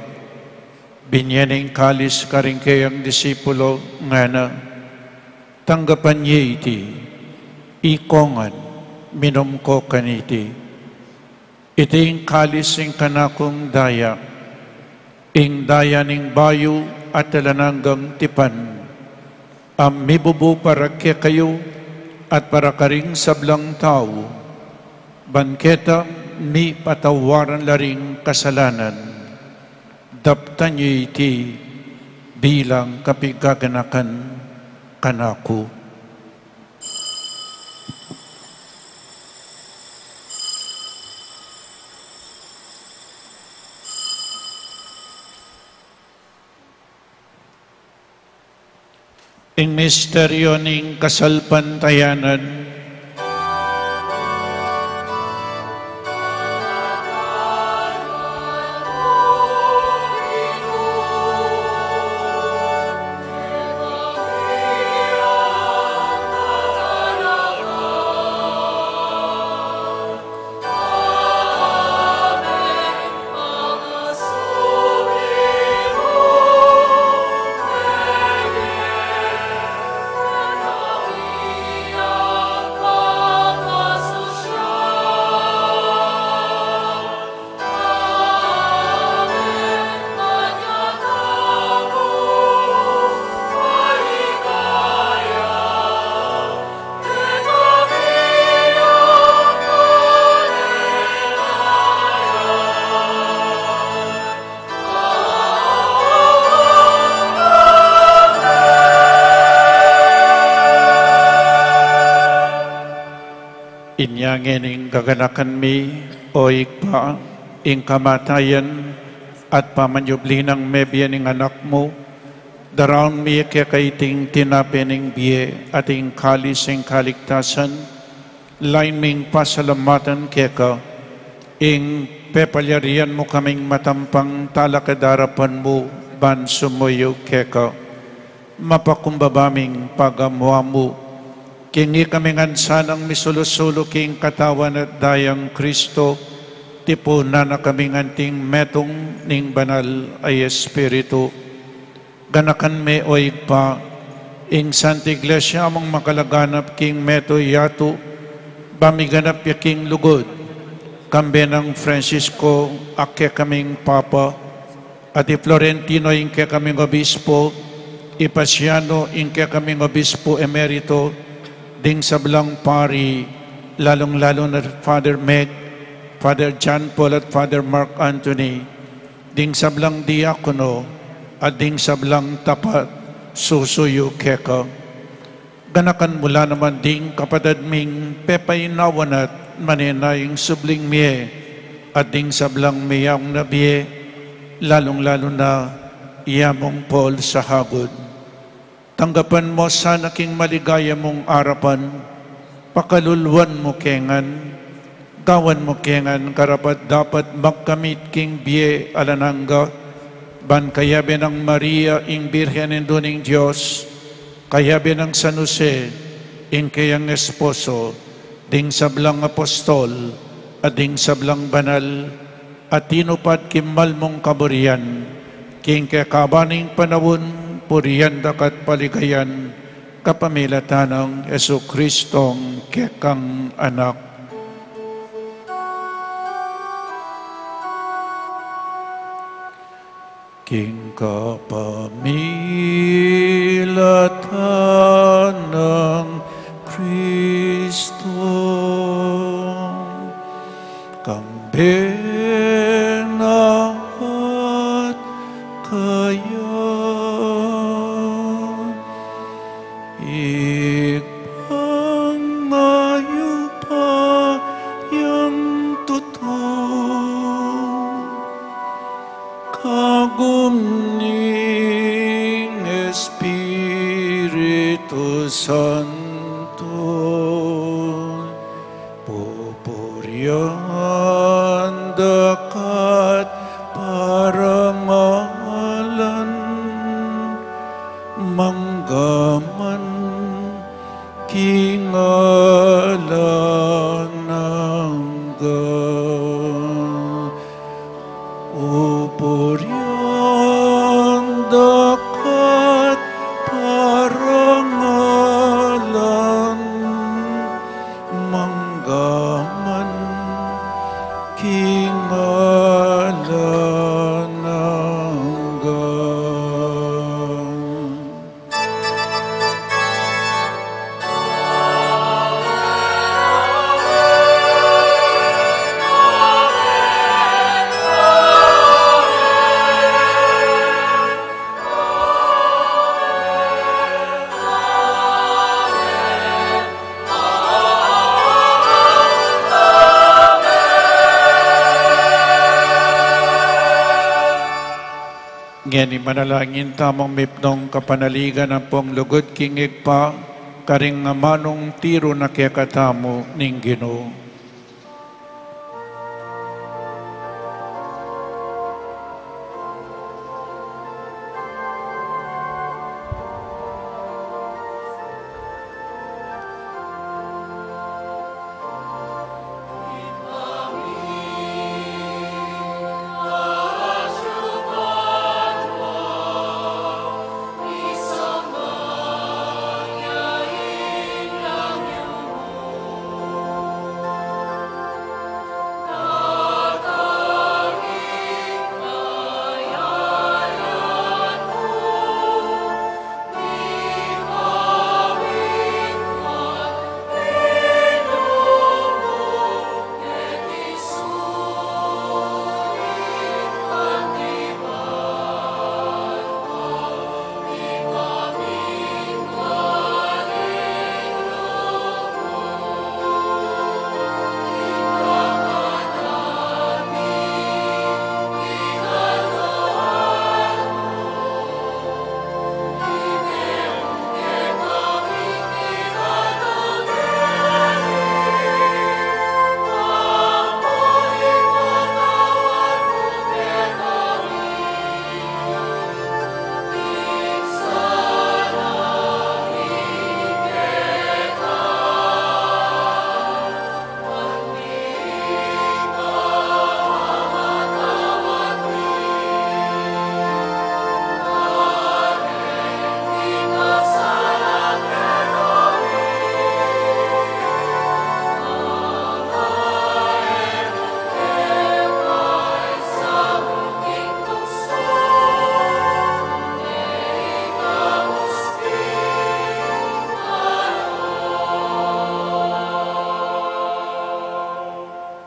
binye ne ing kalis karing kayang disipulo, ngana, tanggapan ye iti, ikongan, minum ko kaniti. Iti ing kalis ning kanakung daya, ing daya ning bayu at alang anggang tipan, a mibubu para kekayu at para karing sablang tau, ban keta mipatawaran la ring kasalanan. Daptan ye iti, bilang kapigaganakan kanaku. Ing misteryo ning kasalpantayanan. Inya ngeni gaganakan mi, O Ibpa, ing kamatayan at pamanyubli nang mebie ning Anak mu, daraun mi keka iting tinape ning bie at ing kalis ning kaligtasan, lain ming pasalamatan keka, ing pepalyarian mu kaming matampang talakad arapan mu ban sumuyu keka. Mapakumbaba ming pagamuan mu, king ikami ngan sanang misulu-sulu king katawan at dayang Kristo, tipunan na kaming anting metung ning Banal a Espiritu. Ganakan me, O Ibpa, ing Santa Iglesia mung makalaganap king metung yatu, ba miganap ya king lugud, kambe nang Francisco a kekaming Papa, at i Florentino ing kekaming Obispo, i Pasiano ing kekaming Obispo Emerito, ding sablang pari, lalung-lalu na Father Meg, Father John Paul at Father Mark Anthony, ding sablang diakono, at ding sablang tapat susuyu keka. Ganakan mu la naman ding kapatad ming pepainawan at manenayang subling mie, at ding sablang meyaung na bie, lalung-lalu na i Among Paul Sahagud. Tanggapan mu sana king maligaya mung arapan, pakaluluan mu ke ngan, gawan mu ke ngan karapat-dapat magkamit king bie alang angga, ban kayabe nang Maria ing Birhen Indu ning Dios, kayabe nang San Jose ing keyang esposo, ding sablang apostol, at ding sablang banal, a tinupad king mal mung kaburian, king kekaban ning panaun, purian da ka at paligayan, kapamilatan nang Jesucristong kekang Anak. King kapamilatan nang Kristo, kambe na at kaya, Ibpang mayupayang tutu, kagum ning Espiritu Santo, pupurian da ka at parangalan, mangga man king alang angga. Pupurian da ka at parangalan, mangga man king alang angga. Ngeni manalangin tamung mipnung kapanaligan ampong lugud king Ibpa, karing amanung tiru na kekatamu ning Ginu.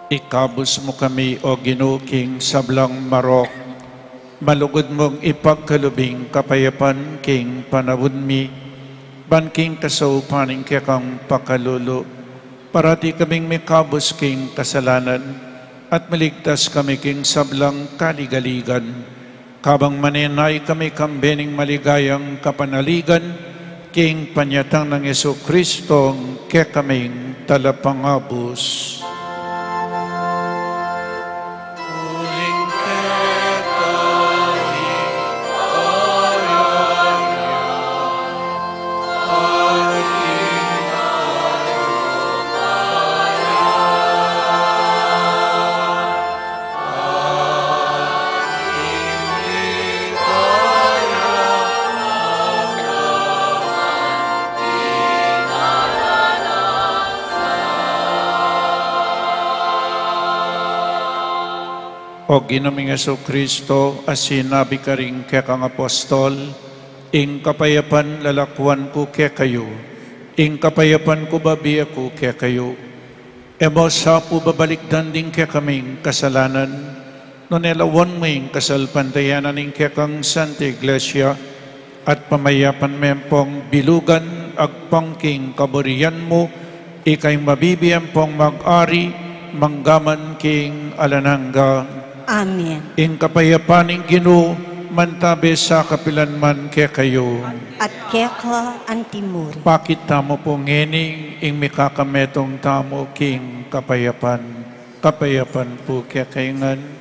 Ikabus mu kami, O Ginu, king sablang marok. Malugud mung ipagkalub ing kapayapan king panaun mi, ban king kasaupan ning kekang pakalulu, parati kaming mikabus king kasalanan, at maligtas kami king sablang kaligaligan. Kabang manenaya kami kambe ning maligayang kapanaligan, king panyatang nang Jesucristong kekaming Talapangabus. O Ginu ming Jesucristo, a sinabi karing kekang apostol, ing kapayapan lalakuan ku kekayu, ing kapayapan ku babie ku kekayu. E mu sa pu babalikdan ding kekaming kasalanan, nune lawan mu ing kasalpantayanan ning kekang Santa Iglesia, at pamayapan me pong bilugan agpang king kaburian mu, ika ing mabibie pong mag-ari, mangga man king alang angga. Amen. Ing kapayapan ning Ginu, mantabe sa kapilan man kekayu. At keka antimurin. Pakit tamu pu ngeni ing mikakametung tamu king kapayapan. Kapayapan pu kekayu ngan.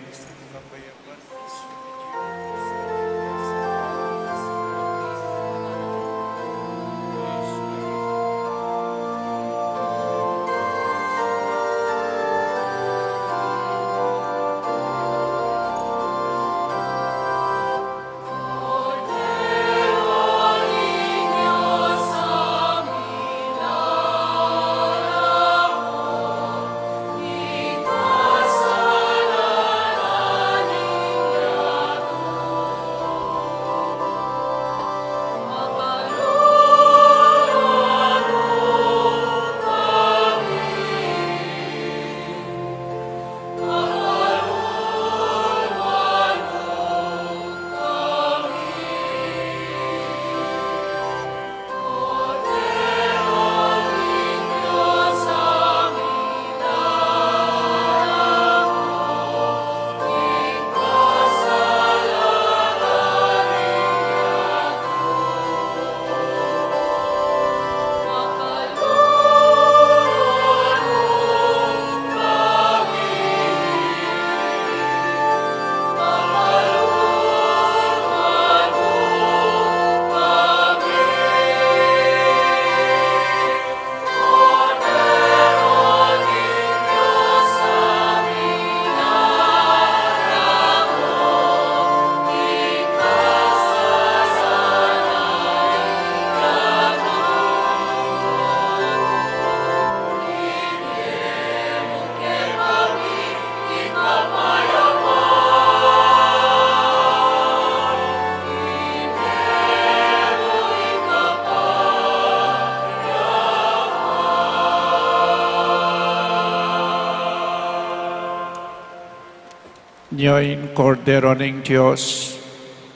Nya ing Kordero ning Dios,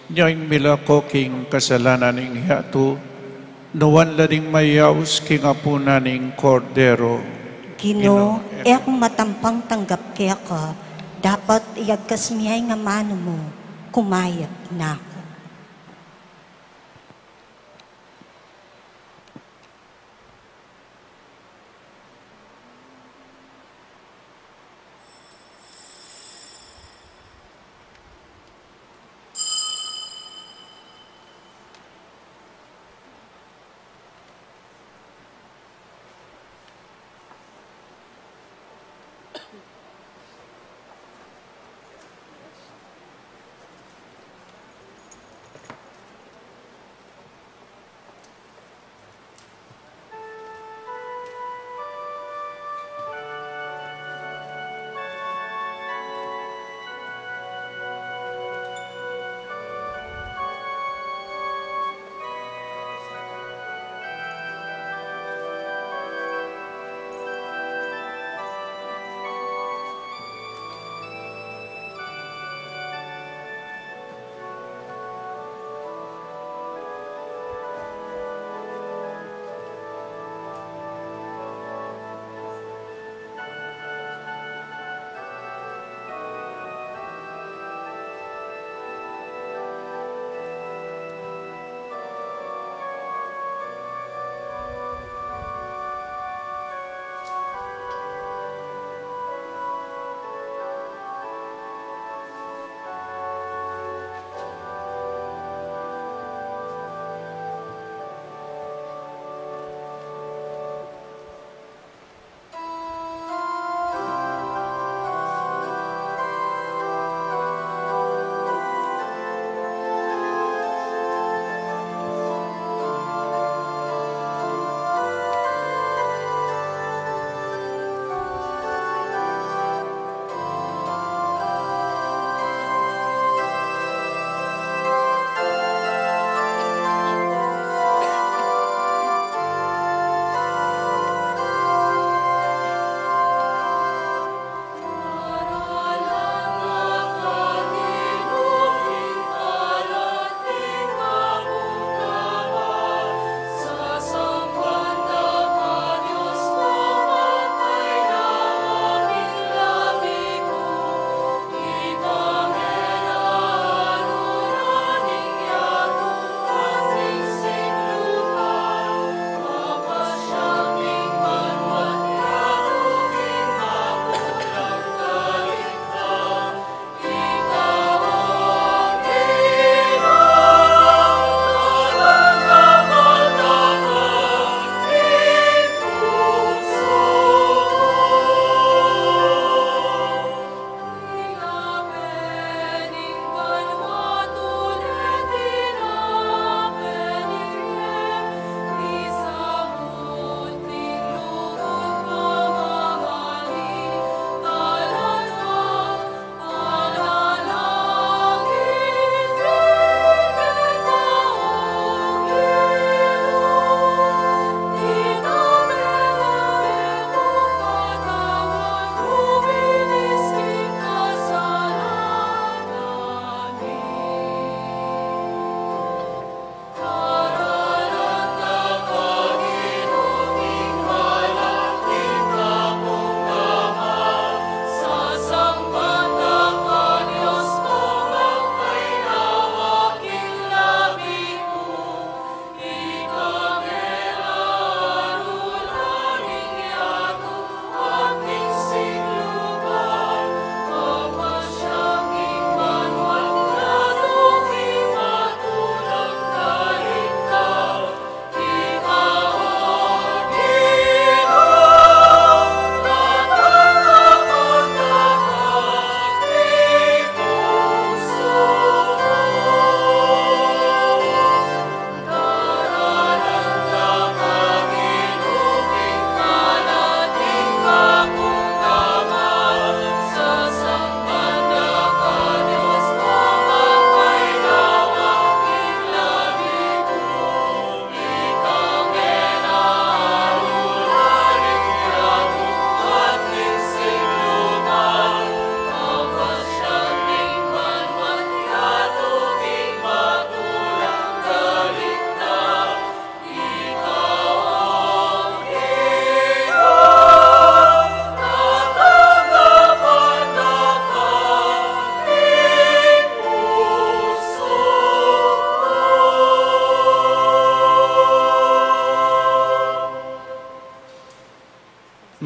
nya ing milako king kasalanan ning yatu, nuan la ding mayaus king apunan ning Kordero. Ginu, Ginu, e ku matampang tanggap keka, dapot iyagkas mu ing amanu mu, kumayap na ku.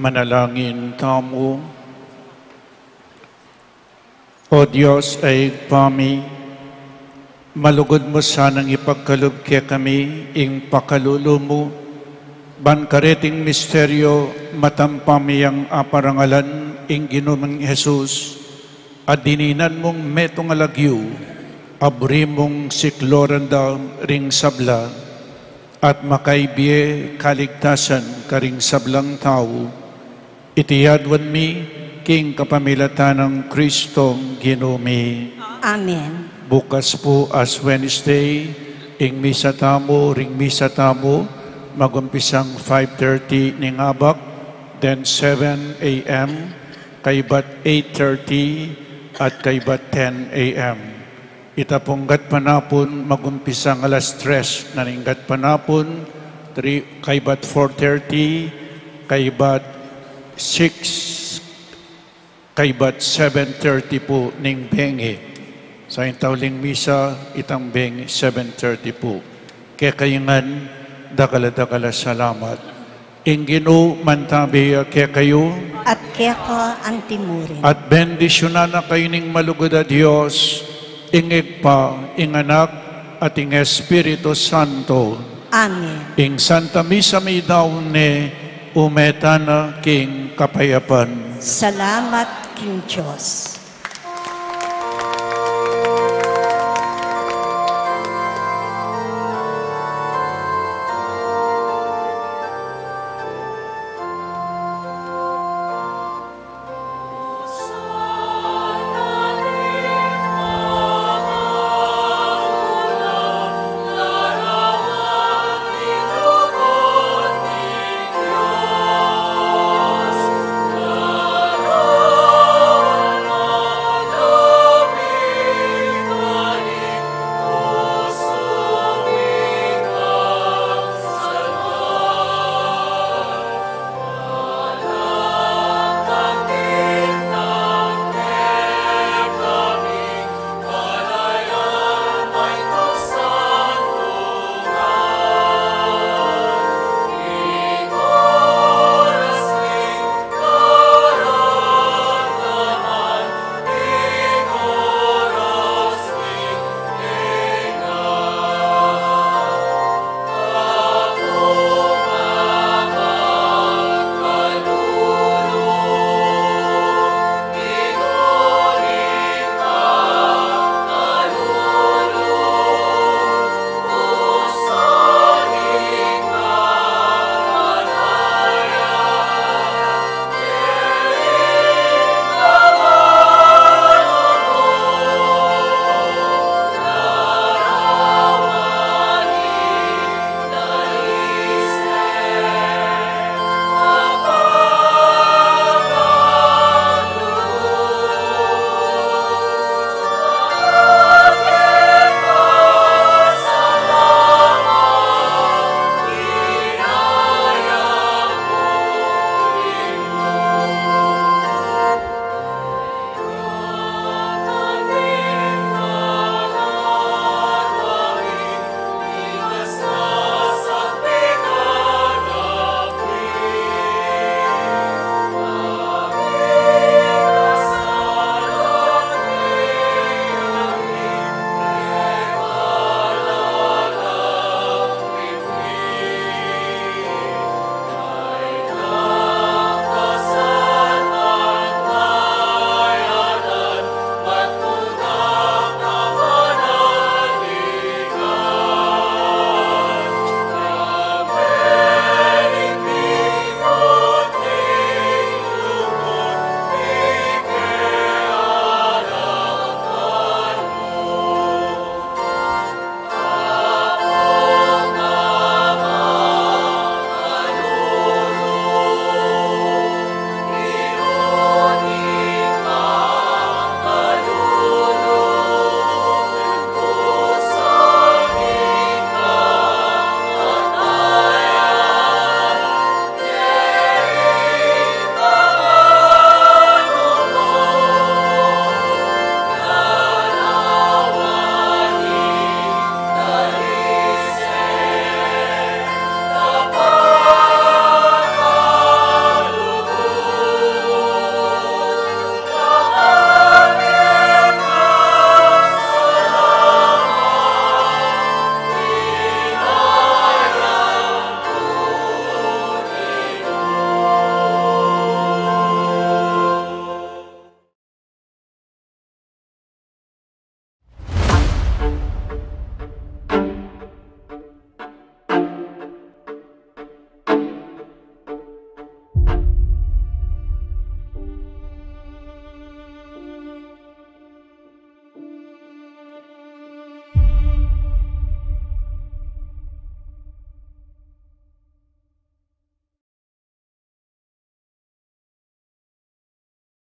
Manalangin tamu. O Dios a Ibpa mi, malugud mu sanang ipagkalub kekami ing pakalulu mu, ban kareting misteryo matampa mi yang aparangalan ing Ginu ming Jesus, a dininan mung metung a lagyu, a buri mung sikluran da ring sabla, at makaibie kaligtasan karing sablang tau. Iti aduan mi king kapamilatan nang Kristong Ginu mi. Amen. Bukas pu, Ash Wednesday, ing misa tamu, ring misa tamu, magumpisang five thirty ning abak, then seven a.m., kaybat eight thirty, at kaybat ten a.m. Ita pung gatpanapun, magumpisang alas tres na ning gatpanapun, three, kaybat four thirty, kaybat six, kaybat seven thirty pu ning bengi. Sa intauling misa, itang bengi, seven thirty pu. Kekayu ngan, dakal a dakal a salamat. Ing Ginu mantabi ya kekayu. At keka antimurin. At bendisyunan na kayu ning malugud a Dios, ing Ibpa, ing Anak, at ing Espiritu Santo. Amen. Ing Santa Misa mi daun ne, ume ta na king kapayapan. Salamat king Dios.